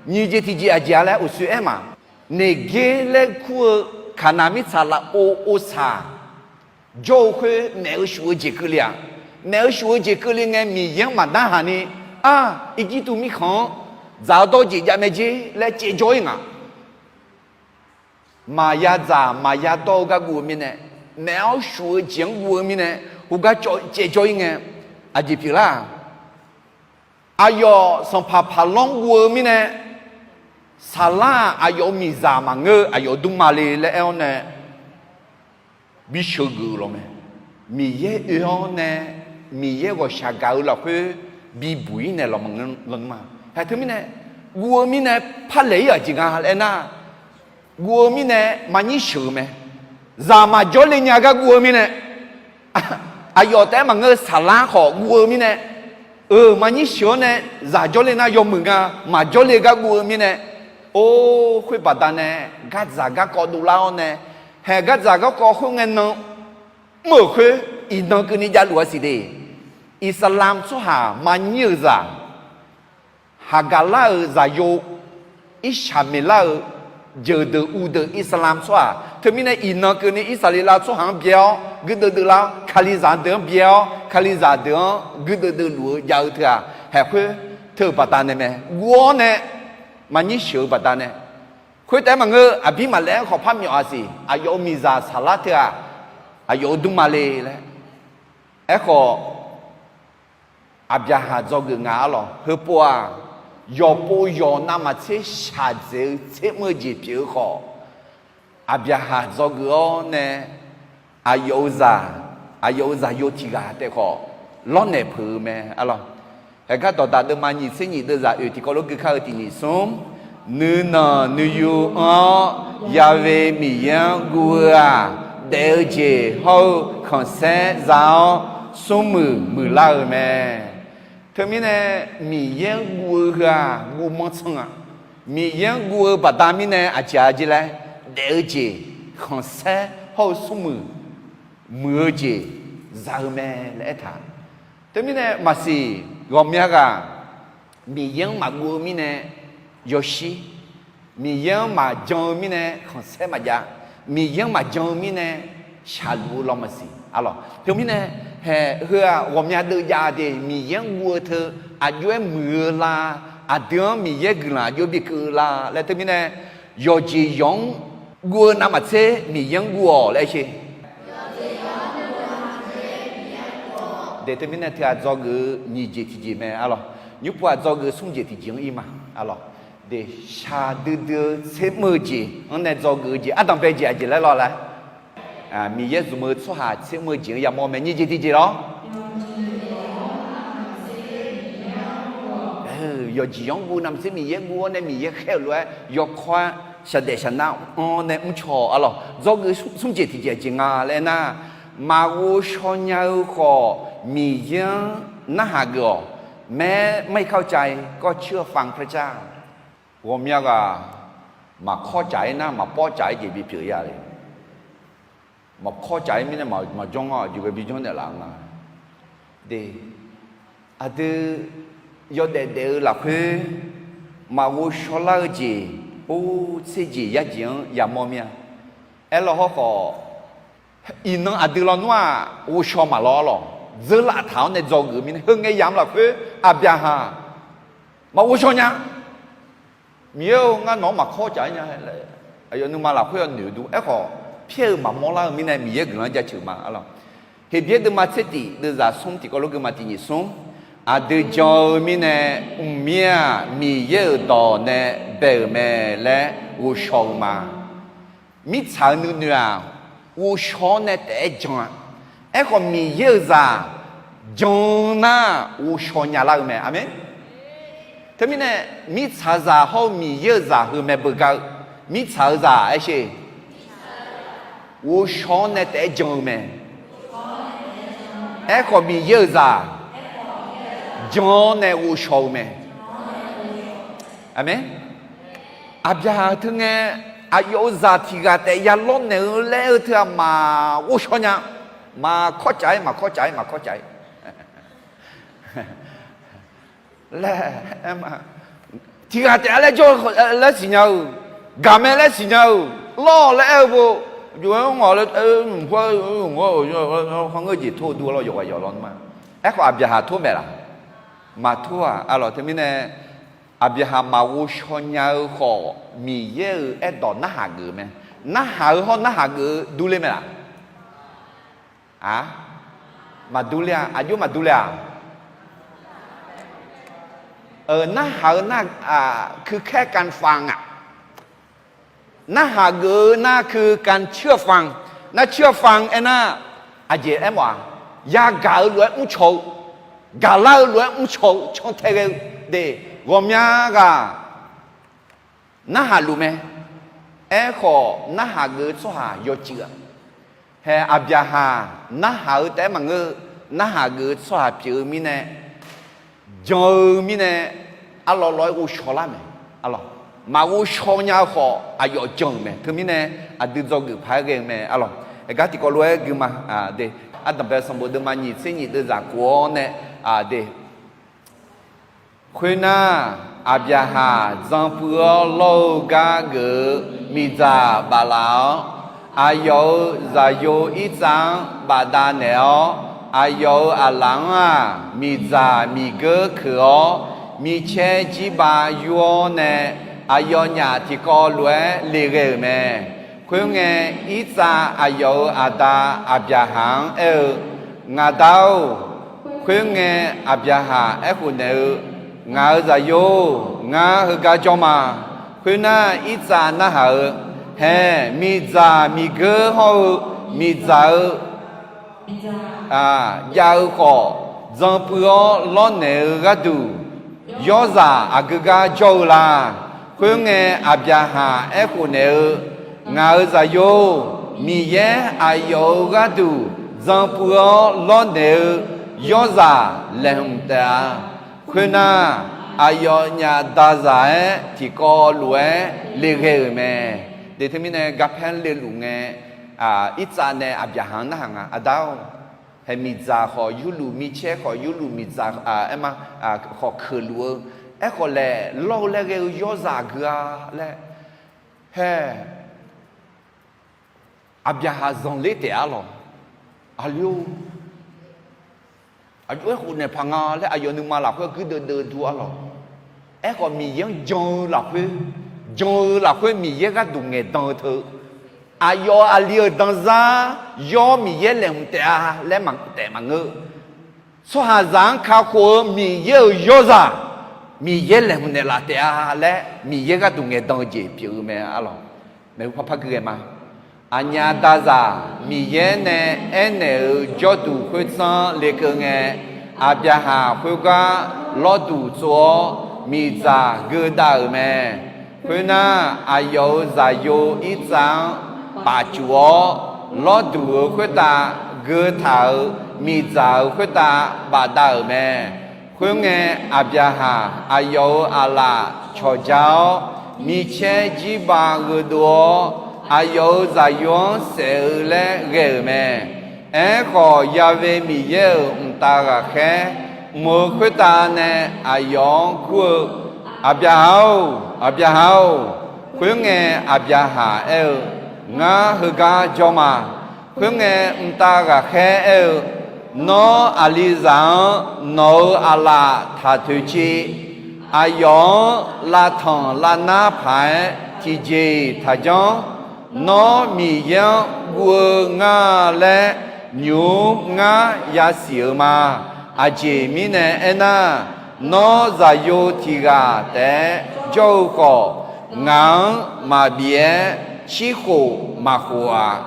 Nyiq jeq tiqjeq aqjeq-a laer uqshoe aer ma. Neqger laer kur-eu Kaqnaq mirtsaq lafov ovsaq jawr-eu khoer maef-eu shuf-eu jeq keuvle-aq, maef-eu shuf-eu jeq keuvle ngae Miqyaer-anr maqdarhaq ni, ar, Irjirtuv mirkhanq-anr dzaq-awr dawr jeq jav mae jer laer caevjawr-ir nga. Maqya dzaq maqya dawr-eu gar guv-eu mirnae, maef-awr shuf-eu jeq-anr guv-eu mirnae, khoergar caevjawr-ir ngae, aqjeq pyeuflar-aq, aqyawf sanqpaq Paqlanr guv-eu mirnae, saqlar-aq aqyawf-euq miqzaq maqngeur-eu aqyawf-euq dmrma le laer aer-awr nae, bisheuq geuf-eu lawq mae. Miqyaer oe-awr nae, Miqyaer ghawqshaq gaq-eu lafkhoer bibuq-ir naeq lawq ma. Haeq teumirnae, guv-eu mirnae parlaeq-ir-aq jeq nga laer aernar, guv-eu mirnae maqnyir sheuq-eu mae. Zaq maqjawr le nya gar guv-eu mirnae, aqyawf taef-aer maqngeur-eu saqlar khawf guv-eu mirnae, euq maqnyir sheuq-awr nae zaq jawrle nar yawmuiq nga, maqjawrle gar guv-eu mirnae, or, khoer baqdanae gardzaq garkawv dovlar-awr nae, haeq gardzaq garkawv khoerngae nan mr-euq khoer, iqnan keuvni javluf-a siq de. Iqsaqlamq tsawrhaq maqnyir-euq zaq, haqgaqlar-euq zaqyo, Irsaqmeqlar-euq jeuqdeuq uvdeuq Iqsaqlamq tsawrhaq teumirnae iqnan keuvni Irsaqleqlav tsawrhaq-anr byae-awr guirdeuv deuv lar-awr, Kalizaq deuq-anr byae-awr Kalizaq deuq-anr guirdeuv deuv luf-eu jav-eu teu-aq, haeq khoer teu-euq baqdanae mae. Guv-awr nae maqnyir sheuq-eu baqdanae, khoertaef-aer maqngeur, aqbir maqlaer-aer khawf par myawf-a siq. Aqyawf-euq miqzaq saqlar teu-aq, aqyawf-euq dmrma le laer. Aerkhawf, Aqbyaqhaq dzawgeuf nga arlawq. Heupov-aq, yawqpov yawq navmaqtser shaqdzaeq-eu tsermr-eu jeq pyeuf-eu khawf, Aqbyaqhaq dzawgeuf-awr nae aqyawf-euq zaq, aqyawf-euq zaqyo tiq ghaq taef khawf lawrnaeq peuq-eu mae arlawq. Haeqgar dawqdaq deuvma nyiq tser nyiq deuvzaq oeq tiqkawv lof gui kar-eu tiq nyiq smr, nuinanq nuiyu anr-awr Ya'we Miqyaer-anr guv-eu-aq, daef-eu jeq hawr-eu khanqsaer za-awr smrmuiq muiqlar-eu mae. Teumirnae, Miqyaer-anr guv-eu heu-aq guv manr tsanr-a. Miqyaer-anr guv-eu baqda mirnae aqjeq-a jeq laer, daef-eu jeq, khanqsaer hawr-eu smrmuiq muiq-eu jeq za-eu mae laer aertaq. Teumirnae maqsiq, ghawqmya ghaq Miqyaer-anr maqguv-eu mirnae yawshir, Miqyaer-anr maqjan-eu mirnae khanqsaer maqjav, Miqyaer-anr maqjan-eu mirnae shaqluf-eu law maqsiq arlawq. Teumirnae, haeq heu-aq ghawqmya deuv jav de, Miqyaer-anr guv-eu teu aqjox-aer muiq-eu la, aqdui-anr Miqyaer guiqlanq aqjox bikeuv-eu la laer teumirnae, yawqjeq yawq-anr guv-eu navmaqtser Miqyaer-anr guv-awq laer sher. De teumirnae teu-aq dzawgeuf-eu nyiq jeq tiqjeq mae arlawq. Nymr pov-aq dzawgeuf-eu smr jeq tiqjeq-anr ir ma arlawq. De, shaqdui dui-eu tsermr-eu jeq-anr nae dzawgeuf-eu jeq ardanq bae jeq aqjeq laer lawr laer, Miqyaer zmq-eu tsawrhaq tsermr-eu jeq-anr yamawr mae. Nyiq jeq tiqjeq lawr. Yawqjeq yawq-anr guv navmaqtser Miqyaer guv-awr nae Miqyaer khaer-euq lof-aer yawkawr-aer shaqdaef shaqnar anr nae mrcaw arlawq. Dzawgeuf smr jeq tiqjeq aqjeq nga laer nar, maqghovshaw nya-eu khawf Miqyaer-anr narhaq geuf-awq. แม้ไม่เข้าใจก็เชื่อฟังพระเจ้า Ghawqmya ghaq maqkawr caf-ir nar maqpawr caf-ir jeq bipyeuf ya le. Maqkawr caf-ir mirnae maqjanr-awr aqjeq ghae bijanr naeqlaf nga. De, aqdui yawdaef daef-eu lafkhoer maqghovshaw lar-eu jeq, or, tser jeq yar jeq-anr yamawr mir-a. Aerlaw hawrkhawf, iqnan aqdui lawnmr-aq ghovshaw maqlawr lawq. Dzeurlaf taq-awr nae dzawgeuf-eu mirnae, heu ngae yamq lafkhoer Aqbyaqhaq maqghovshaw nya. Miqyaer-or, ngar nawq-anr maqkawr caf-ir nya laer, aqyawf nuima lafkhoer yawnoeq-eu dur. Aerkhawf, pyaer-eu maqmawr lar-eu mirnae Miqyaer guiqlanq-anr jaceuq ma arlawq. Heqbyaer deuvma tser tiq deuvzaq smr tiqkawv lof geuvma tiq nyiq smr, aqdui jan-eu mirnae mqmir-aq Miqyaer-euq dawq nae bae-euq mae laer ghovshaw-eu ma. Mirtsaq-euq nuinoeq-aq, ghovshaw-awr nae taef-aer jan-a. Aerkhawf, Miqyaer-euq zaq jan nar ghovshaw nya lar-eu mae. Aqmeq. Teumirnae, mirtsaqzaq hawr-eu Miqyaer-euq zaq heu mae beugar-eu. Mirtsaq-euq zaq aershe, ghovshaw-awr nae taef-aer jan-eu mae. Aerkhawf, Miqyaer-euq zaq jan-awr nae ghovshaw-eu mae. Aqmeq. Aqbyaqhaq teu ngae Aqyawf-euq zaq tiq ghaq taef ya lawrnaeq-eu laer-eu teu-aq maq ghovshaw nya. Maq kawrcaf-ir, maq kawrcaf-ir, maq kawrcaf-ir laer, tiq ghaq taef-a laer jawr-eu laer siqnya-euq, gaqmae laer siqnya-euq, lawr-awq laer aer-eu bo, jov-aer ngawq laer, hawngeur jeq tor-eu dur-a lawr, yawqghaq yawq lawr nma. Aerkhawf Aqbyaqhaq tor maeq laq? Maq tor-aq, arlawq. Teumirnae Aqbyaqhaq maq ghovshaw nya-eu khawf, Miqyaer-euq aerdawq narhaq geuf mae. Narhaq-eu hawr narhaq geuf-eu durler mae laq? Aq, maq durler-a. Aqjox maq durler-aq? Narhaq-eu nar, คือแค่การฟัง aq. Narhaq geuf-eu nar คือการเชื่อฟัง. เชื่อฟัง aernar, aqjeq aermawf-aq, yagaq-eu lof-aer mrcaw-eu, gaqlar-eu lof-aer mrcaw-eu cantae ghae-eu de, ghawqmya ghaq narhaq luf mae. Aerkhawf, narhaq geuf-eu tsawrhaq yawcuiv-aq, hae Aqbyaqhaq narhaq-eu taef-aer maqngeur-eu, narhaq geuf-eu tsawrhaq pyeuf-eu mirnae, jan-eu mirnae, arlawr lawr-aer ghovshaw lar mae. Arlawq, maq ghovshaw nya-eu khawf aqyawf jan-euq mae. Teumirnae aqdui dzawgeuf paq-aer ghae-eu mae. Arlawq, aergar tiqkawv lof-aer guima de, Ardanqbae sanqbof deuvma nyiq tser nyiq deuvzaq kof-awr nae, de, khoernar, Aqbyaqhaq dzan puiv-awr lawr-eu gar geuf-eu miqdzaq baflaf-awr, aqyawf-euq zaqyo Irtsav-anr bafdav naeq-awr, aqyawf-euq aqlaf-anr-aq, miqdzaq miqgeur keuq-awr, micaer jir ba yur-awr nae, aqyawfnyaf tiqkawv lof-aer le ghae-euq mae. Khoerngae, Irtsav aqyawf-euq aqda Aqbyaqhaq-anr aer-eu, Ngaq da-or, khoerngae, Aqbyaqhaq aerkhof naeq-eu, Ngaq-euq zaqyo-or, ngar heugar jawr ma. Khoernar, Irtsav narhaq-eu, hae, miqdzaq miqgeur hawr-eu miqdzaq-eu jav-eu khawf, dzan puiv-awr lawrnaeq-eu gharduq, yawrzaq aqgeu gar jawr-eu la? Khoerngae, Aqbyaqhaq aerkhof naeq-eu, Ngaq-euq zaqyo-or, Miqyaer aqyawf-euq gharduq dzan puiv-awr lawrnaeq-eu yawrzaq laeqhmq taef-a. Khoernar, aqyawfnyaf dazaq-aer tiqkawv lof-aer le ghae-euq mae. De teumirnae garpaer le luf ngae, Irtsav nae Aqbyaqhaq-anr narhaq nga, Aqda-or, hae miqdzaq khawf yurluf, micaer khawf yurluf, miqdzaq aerma khawf keuqluf-eu, aerkhawf laeq lawr-eu laer ghae-eu yawrzaq aqgeu-a laer, hae Aqbyaqhaq zanqler taef-a lawq. Aqli-or, aqjox-aer khofnaeq paq nga laer aqyawf nuima lafkhoer guirdeuv deuv dur-a lawq. Aerkhawf Miqyaer-anr jan-eu lafkhoer, jan-eu lafkhoer Miqyaer gharduq ngaeqdan-eu teu, aqyawf aqli-euq danzar yawr Miqyaer laeqhmq taef-a laer taef maqngeur. Tsawrhaqzaq-anr kakhof-eu Miqyaer-euq yawrzaq, Miqyaer laeqhmq naeqlaf taef-a laer Miqyaer gharduq ngaeqdan-eu jeq pyeuf-eu mae, arlawq. Maeqhu parpar gui ghae ma. Aqnyaf dazaq Miqyaer nae aernaeq-euq jawrduq khoertsanr lekeuv ngae, Aqbyaqhaq khoergar lawrduq tsov-awr, miqdzaq geudav-euq mae. Khoernar, aqyawf-euq zaqyo Irtsav-anr bafcuf-awr, lawrduq-euq khoertav geutaq-euq miqdzaq-euq khoertav bafdav-euq mae. Khoerngae, Aqbyaqhaq aqyawf-euq aqlaf cawqja-awr, micaer jirbaq gheudov-awr, aqyawf-euq zaqyo-anr saef-eu laer ghae-euq mae. Aerkhawf, Ya've Miqyaer-euq mqtav ghaqkhaer mq-eu khoertav nae aqyawf-anr kur-eu, Aqbyaqhaq-or, Aqbyaqhaq-or! Khoerngae, Aqbyaqhaq aer-eu, Ngar heugar jawr ma. Khoerngae, mqtav ghaqkhaer aer-eu, Nawr, aqlizaq-anr nawq-euq aqlaf taq toeq ci. Aqyawf-anr lavtanq lavnar paq-aer tiqjeq-iq taqjanr. Nawr, Miqyaer-anr guv-eu ngar laer nymq-mr ngar yasiq-euq ma. Aqjeq mirnae aernar, nawr zaqyo tiq ghaq taef-aer jawr-eu khawf, ngaq-anr maqbif-aer cirkhof maqkhof-aq.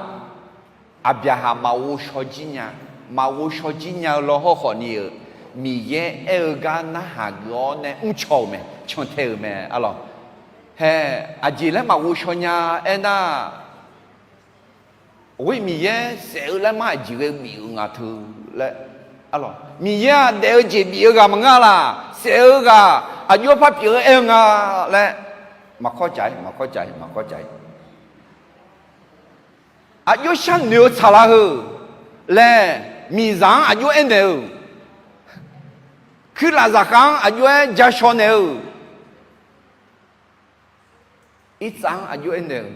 Aqbyaqhaq maq ghovshaw jir nya, maq ghovshaw jir nya-eu lawr hawrkhawf ni-euq, Miqyaer aer-eu gar narhaq geuf-awr nae mrcaw-euq mae, cantae-euq mae, arlawq. Hae, aqjeq laer maq ghovshaw nya aernar, Oe, Miqyaer saef-eu laer mar aqjeq ghae bif-euq nga teu laer, arlawq. Miqyaer-aq daef-eu jeq bif-eu ghaq maqngeur laq, saef-eu ghaq aqjox-aer par pyeuf-eu aer-eu nga laer, maqkawr caf-ir, maqkawr caf-ir, maqkawr caf-ir. Aqjox sharnoeq-eu tsaqlaq heu laer, miqzaq-anr aqjox aernaeq-eu, kuirlaf zaqkhav-anr aqjox-aer ja shaw naeq-eu, irtsav-anr aqjox aernaeq-eu,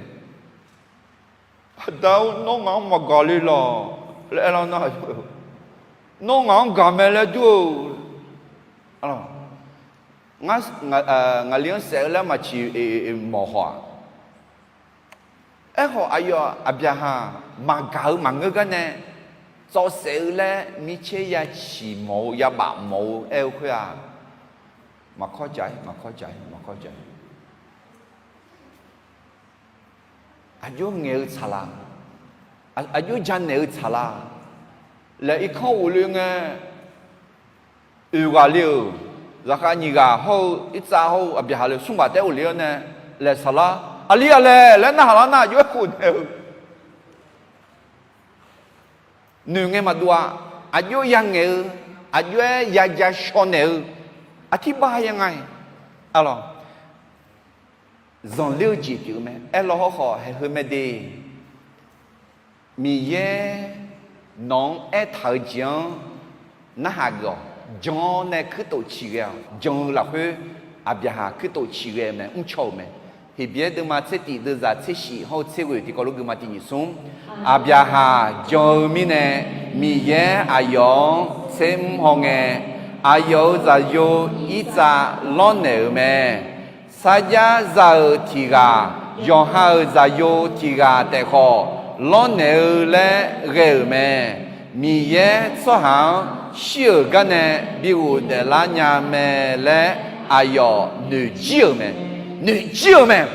Aqda-or, nawr ngaq-anr maqgaq le laq laer aerlar nar, nawr ngaq-anr gaq mae laer dur-eu, ngaqli-anr saef-eu laer maqciq mawq haw-aq. Aerkhawf, aqyawf Aqbyaqhaq maqgaq-eu maqngeur gar nae, tsawv saef-eu laer micaer ya ciq mawf-eu ya baf mawf-eu aer-eu khoer-aq, maqkawr jaq-ir, maqkawr jaq-ir, maqkawr jaq-ir. Aqjox ngaeq-eu tsaqlaq, aqjox janaeq-eu tsaqlaq laer irkanr ghofle ngae, oeq ghaq le-euq, zaqkhav nyiq ghaq hawr-eu irtsav hawr-eu Aqbyaqhaq le smr ghaq taef ghofle-awr nae, laeq saqlar, aqli-aq laeq laer narhaq lar nar, aqjox-aer khof naeq-eu noeq ngae maqdov-a. Aqjox ya ngaeq-eu, aqjox-aer ya ja shaw naeq-eu, aqtirbar ya nga-iq, alawq, zanqler-eu jeq pyeuf-eu mae. Aerlaw hawrkhawf haeq heu mae de. Miqyaer nawq-anr aertaq-eu jeq-anr narhaq geuf-awq. Jan-awr nae kuirtof ciqghae-awq. Jan-eu lafkhoer Aqbyaqhaq kuirtof ciqghae-eu mae, mrcaw-euq mae. Heqbyaer deuvma tser tif deuvzaq tser shif hawr-eu tser ghoeq tiqkawv lof geuvma tiq nyiq smr. Aqbyaqhaq jan-eu mirnae, Miqyaer aqyawf-anr tser mr hawngae, aqyawf-euq zaqyo irtsav lawrnaeq-euq mae. Sarjax za-euq tiq ghaq, yawqha-euq zaqyo tiq ghaq taef khawf, lawrnaeq-eu laer ghae-euq mae. Miqyaer tsawrhaq-anr shir-euq gar nae bi ghofdaef lar nya mae laer aqyawf noeqjir-euq mae. Noeqjir-euq mae.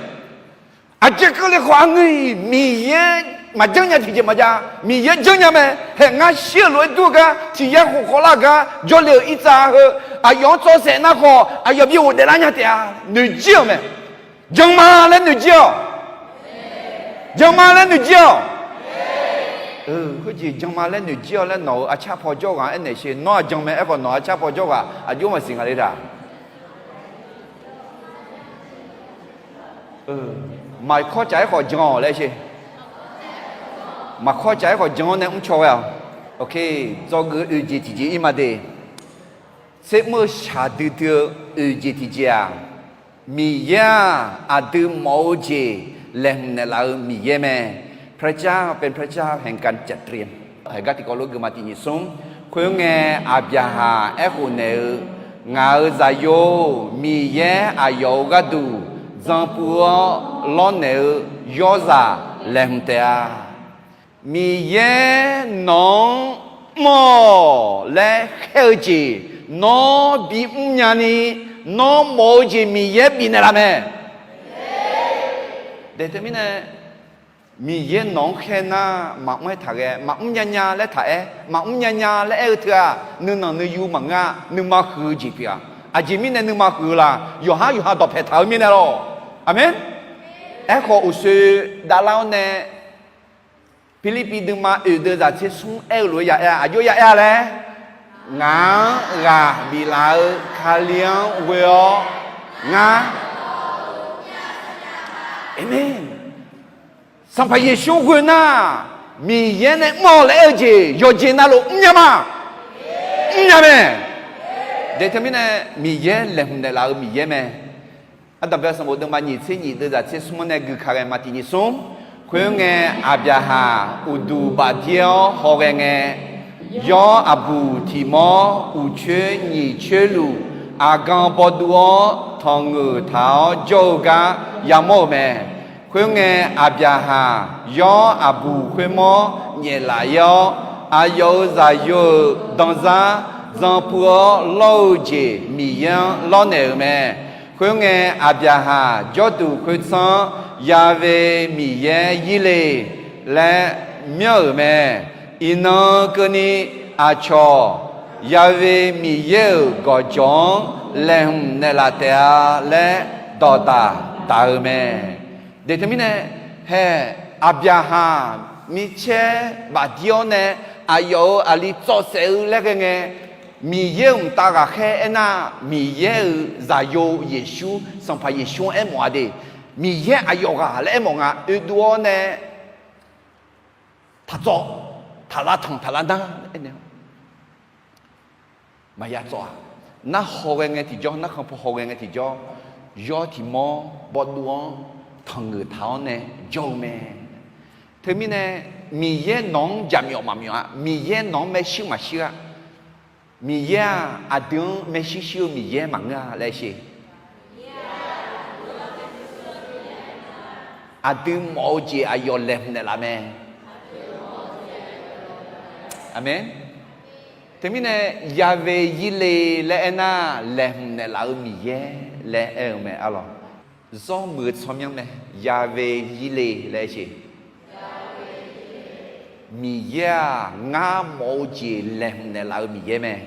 Aqjeq keuvle khawf aqngeur-iq Miqyaer maqjanr nya tiqjeq maqjav, Miqyaer janr nya mae. Haeq ngar shir-euq lof-aer dur-eu gar, tiq yaer khof khawvlar-eu gar, jawrle-euq irtsav heu, aqyawf-anr tsawv saef nar khawf aqyawf bi ghofdaef lar nya taef-a. Noeqjir-euq mae. Jan ma laer noeqjir-awq. Jan ma laer noeqjir-awq. Khoerjeq jan ma laer noeqjir-awq laer nawq-euq arcar paw jawr ghaq-anr aernaeq sher. Nawr-aq jan mae. Aerkhawf nawq-euq arcar paw jawr ghaq aqjox maqsiq nga le taq. Maqkawr caf-aer khawf jan-awq laer sher. Maqkawr caf-aer khawf jan-awr nae mrcaw ghae-awq. Dzawgeuf oeq jeq tiqjeq ir ma de. Tser mr-eu shaqdui dui-eu oeq jeq tiqjeq-aq, Miqyaer-aq aqdui mawf-eu jeq laeqhmq naeqlaf-eu Miqyaer mae. พระเจ้าเป็นพระเจ้าแห่งการจัดเตรียม Haeqgar tiqkawv lof geufma tiq nyiq smr. Khoerngae, Aqbyaqhaq aerkhof naeq-eu, Ngaq-euq zaqyo-or, Miqyaer aqyawf-euq gharduq dzan puiv-awr lawrnaeq-eu yawrzaq laeqhmq taef-a. Miqyaer nawq-anr mr-awq laer khaer-eu jeq nawr bimr nyani, nawr mawf-eu jeq Miqyaer bifnaeq laf mae. Daeq teumirnae, Miqyaer nawq-anr khaer nar maqmr-aer taqghae, maqmr nyanya laer taq-aer, maqmr nyanya laer aer-eu teu-aq, nuinanq nuiyu maqngeur-a. Nuima huiq-eu jeq pyeuf-a. Aqjeq mirnae nuima huiq-eu la? Yawqhar yawqha dawqpae taq-eu mirnae lawq. Aqmeq. Aerkhawf uqshoe davlar-awr nae, Pirlirpiv deuvma oeq deuv zaq tser smr aer-eu lof-aer ya aer-a. Aqjox ya aer-a laer, Ngaq-anr ghaq biflaf-eu Kali-anr ghoe-awr ngar, Aqmeq. Sanqpaq Yeqsur ghoe nar, Miqyaer nae mr-awq laer aer-eu jeq yawqjeq navluf mrnya ma? Mrnya mae. Daeq teumirnae, Miqyaer laeqhmq naeqlaf-eu Miqyaer mae. Ardanqbae sanqbof deuvma nyiq tser nyiq deuv zaq tser smr-anr nae gui ka ghae ma tiq nyiq smr. Khoerngae, Aqbyaqhaq uqduq bafdir-awr hawghae ngae, yawr aqbuq tiq mawr uqcoer nyiq coer luf aqgan bawduv-awr tanqngeuq taq-awr jawr-eu gar yamawr-euq mae. Khoerngae, Aqbyaqhaq yawr aqbuq khoermawr nyaeflaf-ir-awr, aqyawf-euq zaqyo-euq danzar dzan puiv-awr lawr-eu jeq Miqyaer-anr lawrnaeq-euq mae. Khoerngae, Aqbyaqhaq jawrduq khoertsanr-anr Ya've Miqyaer ir le laer myanr-euq mae. Iqnan keuvni aqcawq Ya've Miqyaer-euq gawqjawq-anr laeqhmq naeqlaf taef-a laer dawqdaq daq-eu mae. Daeq teumirnae, hae, Aqbyaqhaq micaer bafdir-awr nae aqyawf-euq aqli tsawv saef-eu laer ghae ngae, Miqyaer-euq mqtav ghaqkhaer aernar, Miqyaer-euq zaqyo Yeqsur, Sanqpaq Yeqsur-anr aermawf-a de. Miqyaer aqyawf ghaq laer aermawf nga. Oedov-awr nae taqtsawv, taqlav tanq taqlav nar aernaeq-awr maqya tsawv-aq, narhaw ghae ngae tiqjawr, narkhan paw haw ghae ngae tiqjawr, yawr tiqmawr bawvduv-anr tanqngeuf taq-awr nae jawr-eu mae. Teumirnae Miqyaer nawq-anr jaqmyawf maqmyawf-a, Miqyaer nawq-anr maershuir maqshuir-a, Miqyaer-aq aqdui-anr maershuir shuir-eu Miqyaer maqngeur-a laer sher. Aqdui mawf-eu jeq aqyawf laeqhmq naeqlaf mae. Aqmeq. Teumirnae Yahweh Yireh laer aernar, laeqhmq naeqlaf-eu Miqyaer laer aer-eu mae arlawq. Zawr muiq-eu tsawrmyanr mae. Yahweh Yireh laer aer sher. Miqyaer-aq ngar mawf-eu jeq laeqhmq naeqlaf-eu Miqyaer mae.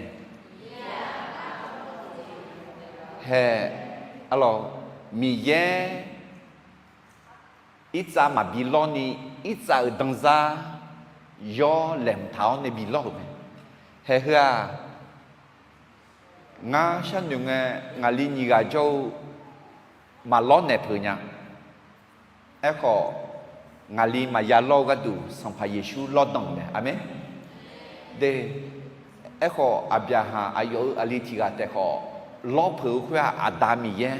Hae, arlawq, Miqyaer irtsav maqbi lawrni, irtsav-euq danzar yawr laeqhmq taq-awr nae bi lawr-euq mae. Hae heu-aq, ngar sharnoeq ngae ngaqli nyiq ghaq jawr-eu maqlawr naeq peuq nya. Aerkhawf, ngaqli maqya lawr-eu gharduq Sanqpaq Yeqsur lawrdanq mae. Aqmeq. De, aerkhawf Aqbyaqhaq aqyawf-euq aqli tiq ghaq taef khawf, lawr peuq-eu khoer-aq, Aqda Miqyaer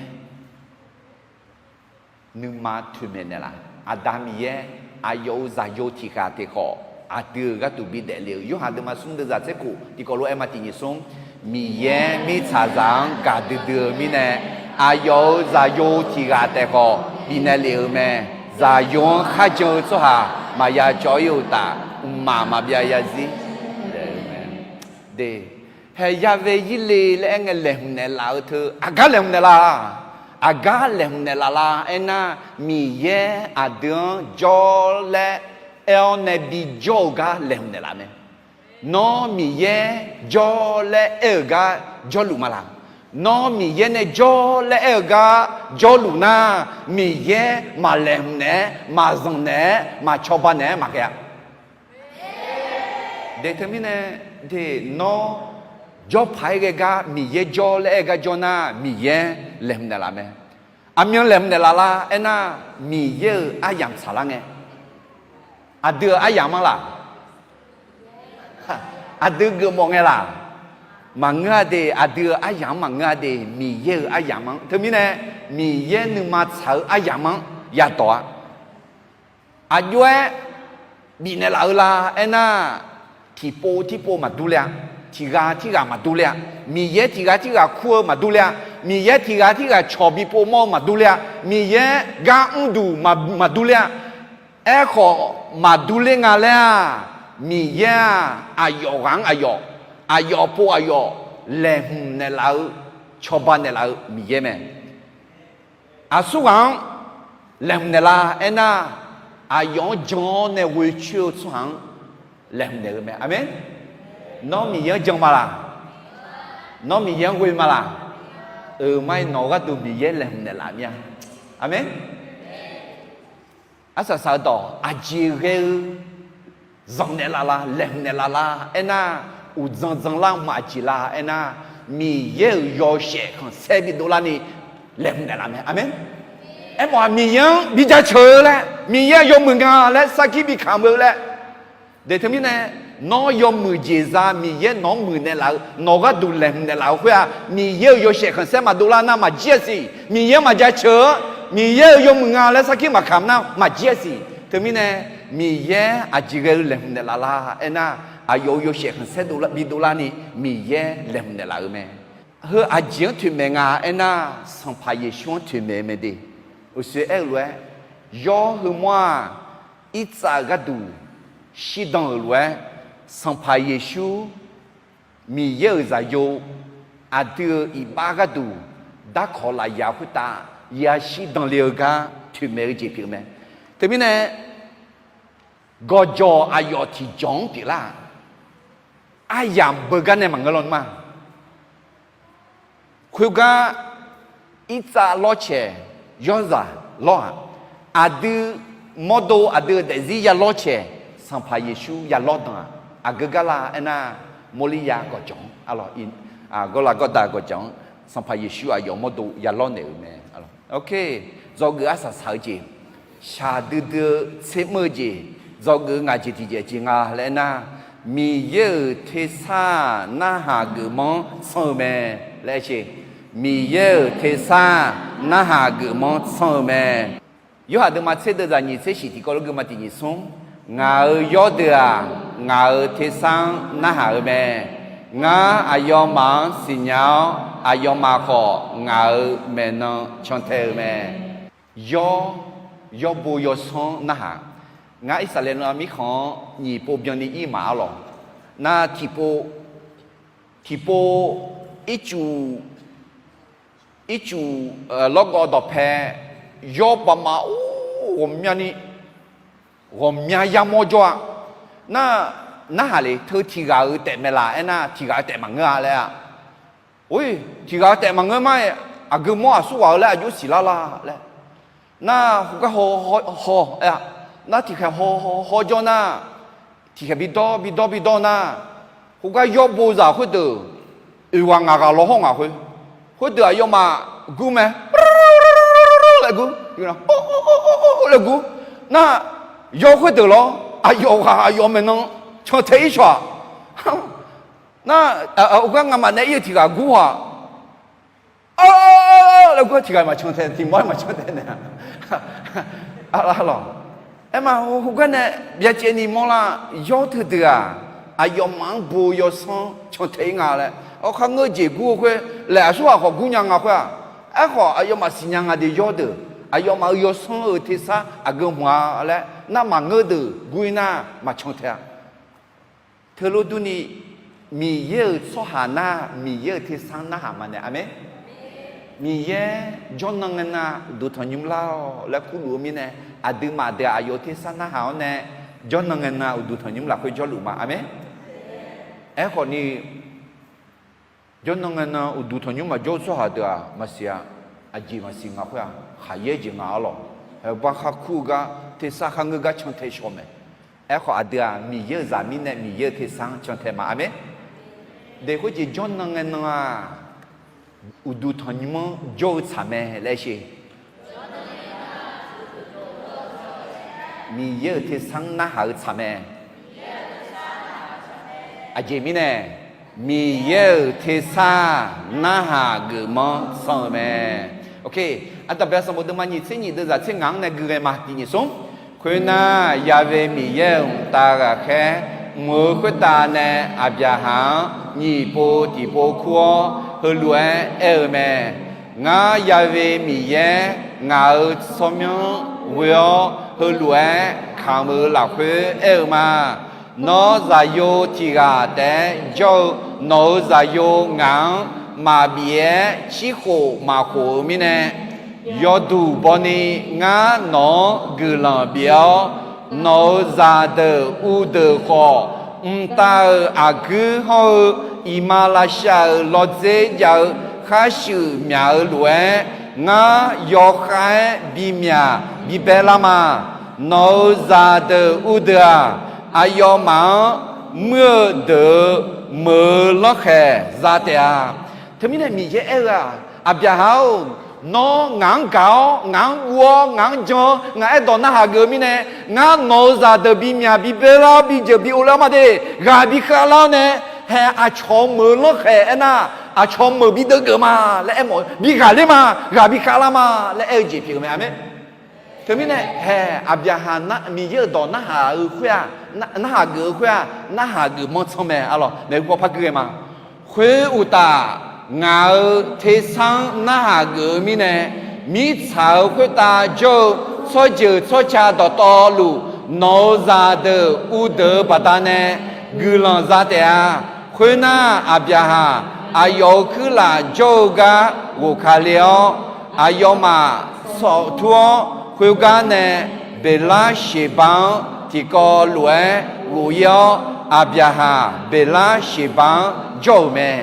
nuima toeqmaeq naeqlaf. Aqda Miqyaer aqyawf-euq zaqyo tiq ghaq taef khawf, aqdui-euq gharduq bidaef le-eu. Yorhaq deuvma smr deuvzaq tser khof tiqkawv lof-aer ma tiq nyiq smr, Miqyaer mirtsaqzaq-anr gaqdui dui-eu mirnae, aqyawf-euq zaqyo tiq ghaq taef khawf bifnaeq lef-euq mae. Zaqyo-anr kharjan-eu tsawrhaq maqya cawv ir-eu uqtaf, mqmaq maqbyav zarzir. De, hae Yahweh Yireh laer aer ngae laeqhmq naeqlaf-eu teu, aqgar laeqhmq naeqlaf-a. Aqgar laeqhmq naeqlaf la aernar, Miqyaer aqdui-anr jawr laer aer-awr nae bijawr-eu gar laeqhmq naeqlaf mae. Nawr Miqyaer jawr laer aer-eu gar jawrluf ma laq? Nawr Miqyaer nae jawr laer aer-eu gar jawrluf nar, Miqyaer maqlaeqhmq naeq-aer, maqzanq naeq-aer, maqcawba naeq-aer maqghae-a. De teumirnae, de, nawr jawrpaq-aer ghae gar Miqyaer jawr laer aer-eu gar jawr nar, Miqyaer laeqhmq naeqlaf mae. Aqmyan laeqhmq naeqlaf la aernar, Miqyaer-euq aryamq tsaqlar ngae. Aqdui-euq aryamq-anr laq? Aqdui geufmawf ngae laq? Maqngeur-a de. Aqdui-euq aryamq-anr maqngeur-a de. Miqyaer-euq aryamq-anr. Teumirnae, Miqyaer nuima tsaq-eu aryamq-anr yadawq-a. Aqjox-aer bifnaeq laf-eu la aernar, tiqpov tirpov maqdur ler-a. Tiq ghaq tirghaq maqdur ler-a. Miqyaer tiq ghaq tirghaq kur-eu maqdur ler-a. Miqyaer tiq ghaq tirghaq cawq bi pov mawr-eu maqdur ler-a. Miqyaer gar mrduq maqdur ler-a. Aerkhawf, maqdur ler nga laer-aq, Miqyaer-aq, aqyawf ghaq-anr aqyawf, aqyawf pov aqyawf laeqhmq naeqlaf-eu, cawba naeqlaf-eu Miqyaer mae. Aqsur ghaq-anr laeqhmq naeqlaf aernar, aqyawf-anr jan-awr nae ghoe coer-eu tsawrhaq-anr laeqhmq naeq-eu mae. Aqmeq. Nawr Miqyaer-anr jan ma laq? Nawr Miqyaer-anr ghoe ma laq? Euq ma-iq, nawq-eu gharduq Miqyaer laeqhmq naeqlaf mir-a. Aqmeq. Arsaq saq-eu dawq, aqjeq ghae-eu zanqnaeq laf la, laeqhmq naeq laf la aernar, uqdzan dzanlar maqjeq la aernar, Miqyaer-euq yawshaef khanqsaer bidov larni laeqhmq naeq laf mae. Aqmeq. Aermawf-aq, Miqyaer-anr bi jaceuq-eu laer, Miqyaer-aq yawmuiq nga laer sarkir bi kamq-eu laer. De teumirnae, nawr yawmuiq jeq za Miqyaer nawq-anr muiqnaeq laf-eu, nawq gharduq laeqhmq naeq laf-eu khoer-aq, Miqyaer-euq yawshaef khanqsaer maqdov lar nar maqjir-a siq. Miqyaer maqjaceuq-eu, Miqyaer-euq yawmuiq nga laer sarkir maqkamq nar maqjir-a siq. Teumirnae, Miqyaer aqjeq ghae-eu laeqhmq naeq laf la aernar, aqyawf-euq yawshaef khanqsaer bidov larni Miqyaer laeqhmq naeq laf-eu mae. Heu aqjeq-anr toeqmaeq nga aernar, Sanqpaq Yeqsur-anr toeqmaeq-eu mae de. Uqshoe aer-eu lof-aer, yawr heumawr-aq, irtsav-euq gharduq shirdan-euq lof-aer, Sanqpaq Yeqsur Miqyaer-euq zaqyo, aqdui-euq iqbax gharduq darkawq lafyaq khoertav yashir danle-eu gar toeqmaeq-eu jeq pyeuf mae. Teumirnae, gawqjawq aqyawf tiqjawq-anr pyeuflar-aq, aryamq beugar nae maqngeur lawnmr-a. Khoergar, irtsav lawrcaeq, yawrzaq lawr-aq, aqdui mawrdo aqdui-euq daefzir ya lawrcaeq, Sanqpaq Yeqsur ya lawrdanq-aq, aqgeu gar la aernar, Mawrliya gawqjawq-anr, Gawrlaqgawrda gawqjawq-anr, Sanqpaq Yeqsur aqyawf mawrdo ya lawrnaeq-euq mae. Dzawgeuf arsaq saq-eu jeq, shaqdui dui-eu tser mr-eu jeq, Dzawgeuf-eu ngaq jeq tiqjeq jeq nga laer aernar, Miqyaer-euq tersar-aq narhaq geufmanr tsanr-eu mae laer aer sher. Miqyaer-euq tersar narhaq geufmanr tsanr-eu mae. Yorhaq deuvma tser deuvzaq nyiq tser shif tiqkawv lof geuvma tiq nyiq smr, ngaq-euq yawrdeuq-aq, ngaq-euq tersar-anr narhaq-eu mae. Ngar aqyawfmaf-anr siqnya-awr, aqyawfmaf khawf ngaq-euq maeqnan cantae-eu mae. Yawr, yawrbo yawsanr narhaq. Ngar Irsaqlaeq nan-eu mirkhanq-anr nyiq pov byanni ir maf-ar lawq. Nar tiqpov, tiqpov ircuf, ircuf lawrgawv dawqpae yawr baqmaf-or ghawqmyani, ghawqmya yamawr jawr-a. Nar, narhaq le teu tiq ghaq-euq taef mae laf aernar, tiq ghaq-euq taef maqngeur-a laer-a. Or, tiq ghaq-euq taef maqngeur ma-iq, aqgeu mawr aqsur ghaq-eu laer aqjox siqlar la laer. Nar khoergar haw, haw, haw aer-a. Nar tiqkhaeq haw, haw, haw jawr nar, tiqkhaeq bidawr, bidawr, bidawr nar, khoergar yawrbo zaq khoerdeuq oeq ghaq ngaq ghaq law hawr ngaq khoer, khoerdeuq aqyawfmaf gur mae laer gur, laer gur. Nar, yawr khoerdeuq lawr aqyawf ghaq aqyawf maeqnan cantae ir shawq-aq. Nar, khoergar ngamaf nae ir-eu tiq ghaq gur-aq, laer gur tiq ghaq maqcan tae, tiq mawr-aer maqcan tae naeq-a. Arlawq, aerma heugar nae byacaevni mawrlar, yawr teudeuq-aq, aqyawfmaf-anr bo yawsanr cantae ir nga laer, awr kharngeur jeq gur-eu khoer laeq aqsur ghaq khawf gur nya nga khoer-aq, aerkhawf aqyawfmaf siqnya nga de yawr deuq, aqyawfmaf-euq yawsanr-euq tersar aqgeu hmq-a laer nar maqngeur deuq gur ir nar maqcan tae-a. Teulof durni, Miqyaer-euq tsawrhaq nar Miqyaer-euq tersar narhaq maqnaeq, aqmeq. Miqyaer jawrnan ngae nan uqduq tanqnymr lar-awq laer kurluf-eu mirnae, aqduimaf deuq-aq aqyawf-euq tersar narhaq-awr nae, jawrnan ngae nan uqduq tanqnymr lafkhoer jawrluf ma, aqmeq. Aerkhawf ni, jawrnan ngae nan uqduq tanqnymr maqjawr-eu tsawrhaq deuq-aq maqsiq-a. Aqjeq maqsiq nga khoer-aq, khaqyaer jeq nga arlawq. Haeqbar kharkur-eu gar, tersar kharngeur gar cantae shaw mae. Aerkhawf aqdui-aq Miqyaer-euq zaq mirnae Miqyaer-euq tersar-anr cantae ma, aqmeq. Daef khoerjeq jawrnan ngae nan-aq, uqduq tanqnymr-anr jawr-eu tsaq mae laer sher. Miqyaer-euq tersar-anr narhaq-eu tsaq mae. Aqjeq mirnae, Miqyaer-euq tersar narhaq geufmanr sanr-eu mae. Ok, Aqdaq bae sanqbof deuvma nyiq tser nyiq deuvzaq tser ngaq-anr nae gui ghae ma, tiq nyiq smr. Khoernar, Ya've Miqyaer-euq mqtav ghaqkhaer mq-eu khoertav nae Aqbyaqhaq-anr nyiq pov tiq pov kur-awr, heulof-aer aer-eu mae. Ngar Ya've Miqyaer ngaq-euq tsawrmyanr ghoe-awr, heulof-aer kamq-eu lafkhoer aer-eu ma. Nawr, zaqyo tiq ghaq taef-aer jawr-eu nawq-euq zaqyo ngaq-anr maqbif-aer cirkhof maqkhof-eu mirnae, yawduq bawni ngar nawq-anr guiqlanq bif-awr, nawq-euq zaqdeuq uvdeuq khawf, mqtav-euq aqguir hawr-eu iqmalavshav-euq lawdzer jav-eu kharshuif myaq-eu lof-aer, ngar yawkhav-aer bimyaq bibae lar ma. Nawq-euq zaqdeuq uvdeuq-aq, aqyawfmaf-anr muir-eu deuq-euq meuq-eu lanrkhaeq za taef-a. Teumirnae Miqyaer aer-eu-aq, Aqbyaqhaq-or, nawr ngaq-anr gaq-awr, ngaq-anr guv-awr, ngaq-anr jan-awr, ngaq aerdawq narhaq geuf-eu mirnae, ngar nawq-euq zaqdeuq bimyaq bibae lar-awr, bijeuq bi ovlar-awr ma de, ghaq bi khavlar-awr nae, hae aqcawq-euq meuq-eu lanrkhaeq aernar, aqcawq-euq meuq bi deuvgeuf ma laer aermawf-eu, bi ghaqler ma, ghaq bi khavlar ma laer aer-eu jeq pyeuf-eu mae, aqmeq. Teumirnae hae Aqbyaqhaq nar Miqyaer-euq dawq narhaq-eu khoer-aq, narhaq geuf-eu khoer-aq, narhaq geuf manr tsanr mae arlawq, maeqhu paw par gui ghae ma. Khoeruqtaf, ngaq-euq tersar-anr narhaq geuf-eu mirnae, mirtsaq-euq khoertav jawr-eu tsawrjeuq tsawrca dawqtawvluf, nawq-euq zaqdeuq uvdeuq-eu baqdanae guiqlanq za taef-a. Khoernar, Aqbyaqhaq aqyawf-euq kuirlaf jawr-eu gar ghof ka le-awr, aqyawfmaf sawf tur-awr, khoergar nae Beqlarsheqba-anr tiqkawv lof-aer ghof ir-awr, Aqbyaqhaq Beqlarsheqba-anr jawr-euq mae.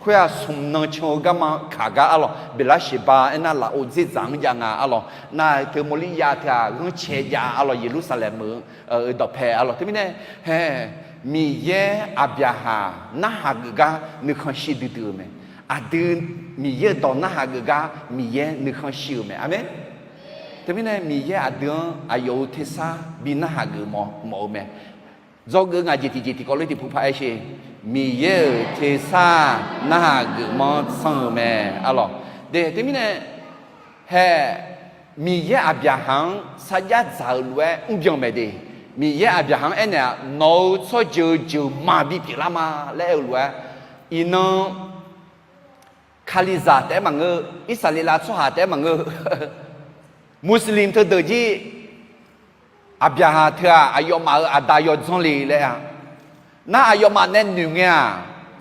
Khoer-aq, smq nan can-eu garma kaq gar arlawq, Beqlarsheqba aernar, lafov dzerdzaq-anr jav nga arlawq. Nar teu mawrlir jav teu-aq, ghanrcae jav arlawq, Yeqlursaqlaeq meuq-eu dawqpae arlawq. Teumirnae hae Miqyaer Aqbyaqhaq narhaq geuf gar nuikhanr shir duidui-eu mae. Aqdui Miqyaer-euq dawq narhaq geuf gar Miqyaer nuikhanr shir-euq mae. Aqmeq. Teumirnae Miqyaer aqdui-anr aqyawf-euq tersar bi narhaq geuf mawf-eu mae. Dzawgeuf ngaq jeq tiqjeq tiqkawv lof tiqpov par-aer sher. Miqyaer-euq tersar narhaq geufmanr tsanr-eu mae. Arlawq de, teumirnae hae, Miqyaer Aqbyaqhaq-anr sarjax dzaq-eu lof-aer mrbyan mae de. Miqyaer Aqbyaqhaq-anr aernaeq-aq, nawq-euq tsawrjeuq-eu jeuqma bipyeuf lar ma laer aer-eu lof-aer, iqnan Kalizaq taef-aer maqngeur, Irsaqleqlav tsawrhaq taef-aer maqngeur, Muslim teudeuq jir, Aqbyaqhaq teu-aq aqyawfmaf-euq aqda yawdzanr le laer-a. Nar aqyawfmaf nae noeq ngae-aq,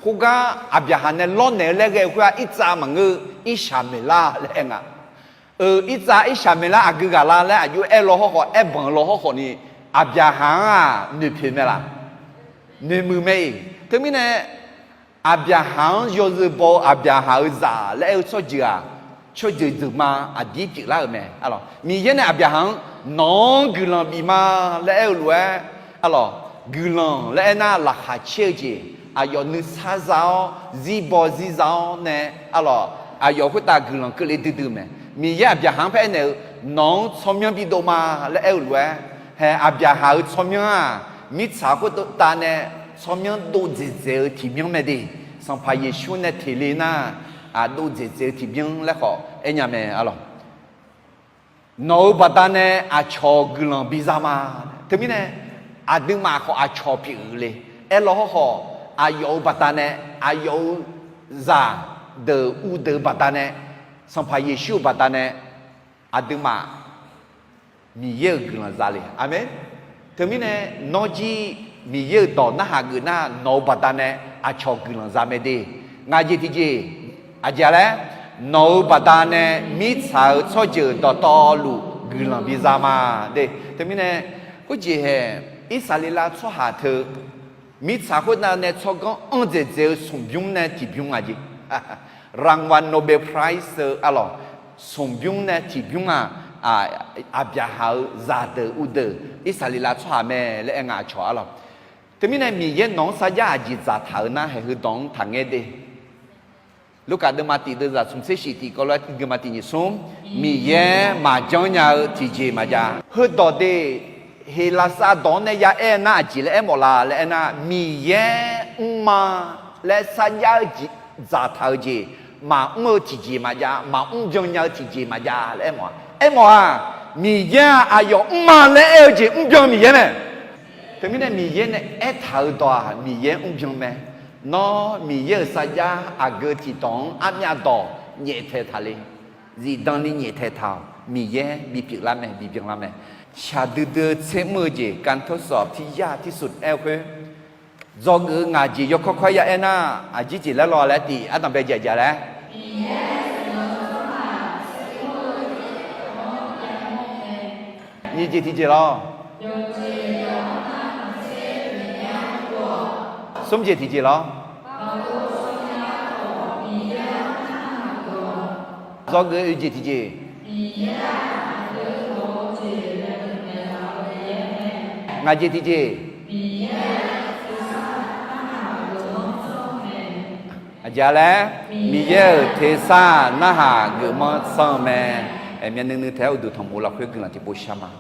khoergar Aqbyaqhaq nae lawrnaeq-eu laer ghae-eu khoer-aq, Irtsav maqngeur, Irsaqmeqlar laer aer nga. Euq, Irtsav Irsaqmeqlar aqgeu ghaq la laer aqjox aer law hawrkhawf, aer banq law hawrkhawf ni, Aqbyaqhaq-anr-aq noeqpoeq mae laf? Noeqmuiq mae-iq. Teumirnae Aqbyaqhaq-anr yawzeu baw-eu Aqbyaqhaq-euq zaq laer aer-eu tsawrjeuq-aq, tsawrjeuq jeuqma aqdir pyeuflar-euq mae. Arlawq, Miqyaer nae Aqbyaqhaq-anr nawq-anr guiqlanq bif ma laer aer-eu lof-aer, arlawq, guiqlanq laer aernar laqkhaq caer-eu jeq, aqyawf nuisar za-awr zirbaw zirza-awr nae, arlawq, aqyawf khoertav guiqlanq keuvle duidui-eu mae. Miqyaer Aqbyaqhaq-anr paer aernaeq-eu, nawq-anr tsawrmyanr bidov ma laer aer-eu lof-aer, hae Aqbyaqhaq-euq tsawrmyanr-aq, mirtsaq khoertav nae tsawrmyanr dov dzaeqdzaeq-eu tiqmyanr mae de. Sanqpaq Yeqsur nae teq le nar, aq, dov dzaeqdzaeq-eu tiqmyanr laer khawf aer nya mae, arlawq. Nawq-euq baqdanae aqcawq guiqlanq biza ma. Teumirnae aqduimaf khawf aqcawq pyeuf le. Aerlaw hawrkhawf, aqyawf-euq baqdanae, aqyawf-euq zaqdeuq uvdeuq-eu baqdanae, Sanqpaq Yeqsur-euq baqdanae, aqduimaf Miqyaer-euq guiqlanq za le. Aqmeq. Teumirnae nawr jir Miqyaer-euq dawq narhaq geuf nar, nawq-euq baqdanae aqcawq guiqlanq za mae de. Ngaq jeq tiqjeq, aqjeq laer, nawq-euq baqdanae mirtsaq-euq tsawrjeuq dawqtawvluf guiqlanq biza ma de. Teumirnae khoerjeq hae, Irsaqleqlav tsawrhaq teu mirtsaq khoernav nae tsawrganr anr dzaeqdzaeq-eu smqbymr nae tiqbymr ngaq jeq. Rangwa Nobel Prize-eu, arlawq, smqbymr nae tiqbymr-aq, Aqbyaqhaq-euq zaqdeuq uvdeuq Irsaqleqlav tsawrhaq mae laer aer nga, aqcawq, arlawq. Teumirnae Miqyaer nawq-anr sarjax aqjeq dzaqtaq-euq nar, haeq heudawq-anr taqngaer de. Lurkaf deuvma tiq deuvzaq smqtser shif tiq kawv lof-aer deuvma tiq nyiq smr, Miqyaer maqjanr nya-eu tiqjeq maqjav. Heudawq de, Heqlaqsar dawq-anr nae ya aer nar aqjeq laer aermawf la laer aernar, Miqyaer mrma laer sarjax-eu jeq dzaqtaq-eu jeq, maqmr-eu tiqjeq maqjav, maqmr byan nya-eu tiqjeq maqjav laer aermawf-a. Aermawf-aq, Miqyaer-aq aqyawf mrma laer aer-eu jeq mrbyan Miqyaer mae. Teumirnae Miqyaer nae aertaq-euq dawq-aq Miqyaer mrbyan mae. Nawr Miqyaer-euq sarjax aqgeu tiqdawq-anr armyav dawq nyaeftaeq taq le. Zifdan ni nyaeftaeq taq-awq. Miqyaer bipyeuf lar mae, bibyan lar mae. Shaqdui dui-eu tser mr-eu jeq การทดสอบที่ยากที่สุด aer-eu khoer, dzawgeuf-eu ngaq jeq yawkawr kawr ya aer nar, aqjir jeq laer law laer tiq ardanq bae jeq aqjeq laer. Nyiq jeq tiqjeq lawr. Smr jeq tiqjeq lawr. Dzawgeuf-eu oeq jeq tiqjeq. Ngaq jeq tiqjeq. Aqjeq laer, Miqyaer-euq tersar narhaq geufmanr tsanr-eu mae. Aermyav nuinui taef-aer uqduq tanqmoq lafkhoer guiqlanq tiqpov shar ma.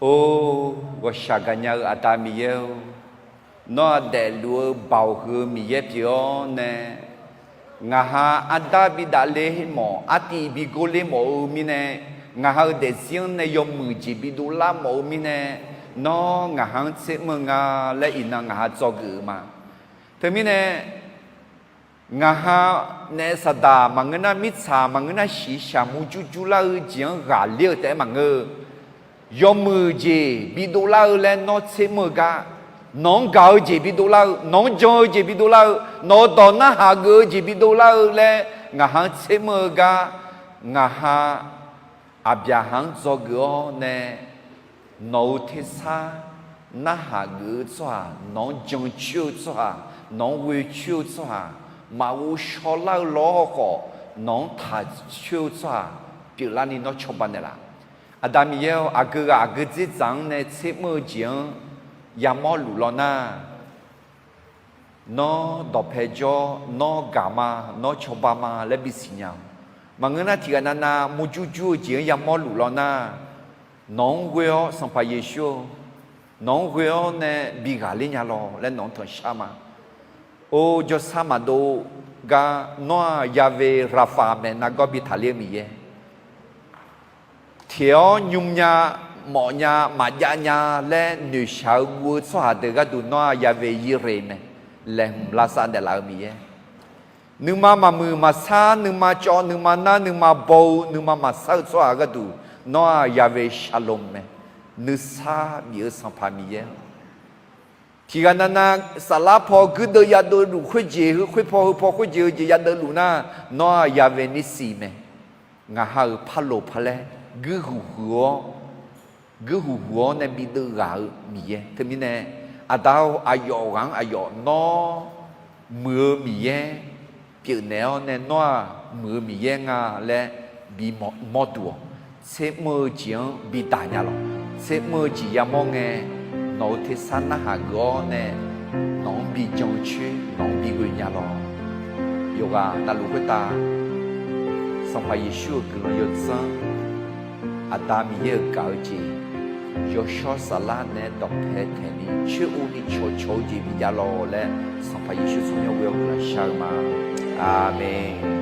Or, ghawqshaq gaqnya-eu Aqda Miqyaer-or, nawr-aq daefluf-eu baoq huiq-eu Miqyaer pyeuf-awr nae, ngaq ha ardax bidaf ler mawf, artiv bigor ler mawf-eu mirnae, ngaq ha-euq daefzir-anr nae yawmuiq jeq bidov lar mawf-eu mirnae, nawr ngaq ha-anr tser mr-eu nga laer iqnan ngaq ha dzawgeuf-eu ma. Teumirnae, ngaq ha naef saqdaq maqngeur nar, mirtsaq maqngeur nar, shiqshaq murjur jur lar-eu jeq-anr ghaqler-eu taef-aer maqngeur-eu, yawmuiq jeq bidov lar-eu laer nawr tser mr-eu gar, nawq-anr gaq-eu jeq bidov lar-eu, nawq-anr jan-eu jeq bidov lar-eu, nawq-euq dawq narhaq geuf-eu jeq bidov lar-eu laer ngaq ha-anr tser mr-eu gar, ngaq ha Aqbyaqhaq-anr dzawgeuf-awr nae, nawq-euq tersar narhaq geuf-eu tsawrhaq, nawq-anr jancoer-eu tsawrhaq, nawq-anr ghoecoer-eu tsawrhaq, maqghov shaw lar-eu lawr khawf, nawq-anr taqcoer-eu tsawrhaq pyeuflarni nawr cawba naeqlaf. Aqda Miqyaer-or, aqgeu ghaq aqgeu dzerdzaq-anr nae tser mr-eu jeq-anr yamawr luf law nar, nawr dawqpae jawr, nawr gaq ma, nawr cawba ma laer bisiq nya-awq. Maqngeur nar, tiqghaq navnav murjur jur-eu jeq-anr yamawr luf lawr nar, nawq-anr ghoe-awr Sanqpaq Yeqsur-or, nawq-anr ghoe-awr nae bi ghaqler nya lawq laer nawq-anr tanqshar ma. Or, jawrsar maqdov gar nawr-aq Yahweh Rapha maeq nargawr bi taqler-eu Miqyaer, teq-awr nymr nya, mawf nya, maqjav nya laer noeqshaq-eu guv-eu tsawrhaq deuq gharduq nawr-aq Yahweh Yireh mae. Laeqhmq lavsav naeqlaf-eu Miqyaer, nuima maqmuiq maqsar, nuima cawv, nuima nar, nuima baw-eu, nuima maqsar-eu tsawrhaq gharduq nawr-aq Yahweh Shalom mae. Nuisar bif-eu Sanqpaq Miqyaer, tiqghaq navnav saflar paw guirdeuv yadeuv luf khoerjeq heu khoerpaw heupaw khoerjeq heujeq yadeuv luf nar, nawr-aq Yahweh Nissi mae. Ngaq ha-euq parloq palaer guirhuq huiq-awr, guirhuq huiq-awr nae bideuv ghaq-eu Miqyaer. Teumirnae, Aqda-or, aqyawf ghaq-anr aqyawf nawr muiq-eu Miqyaer pyeufnaeq-awr nae nawr-aq muiq-eu Miqyaer nga laer bimawr duq-awq. Tser mr-eu jeq-anr bidaq nya lawq. Tser mr-eu jeq yamawr ngae, nawq-euq tersar narhaq geuf-awr nae nawq-anr bijan-eu coer nawq-anr bighoe nya lawq. Yawqghaq navluf khoertav Sanqpaq Yeqsur-euq guiqlanq yawdzanr, Aqda Miqyaer-euq gaq-eu jeq, yawshawr saflar naeq-aer dawqpae taeqni coer uvni cawqcawq-eu jeq bijav lawq laer Sanqpaq Yeqsur tsawrmyanr ghoe-awr guiqlanq shar-eu ma. Aqmeq.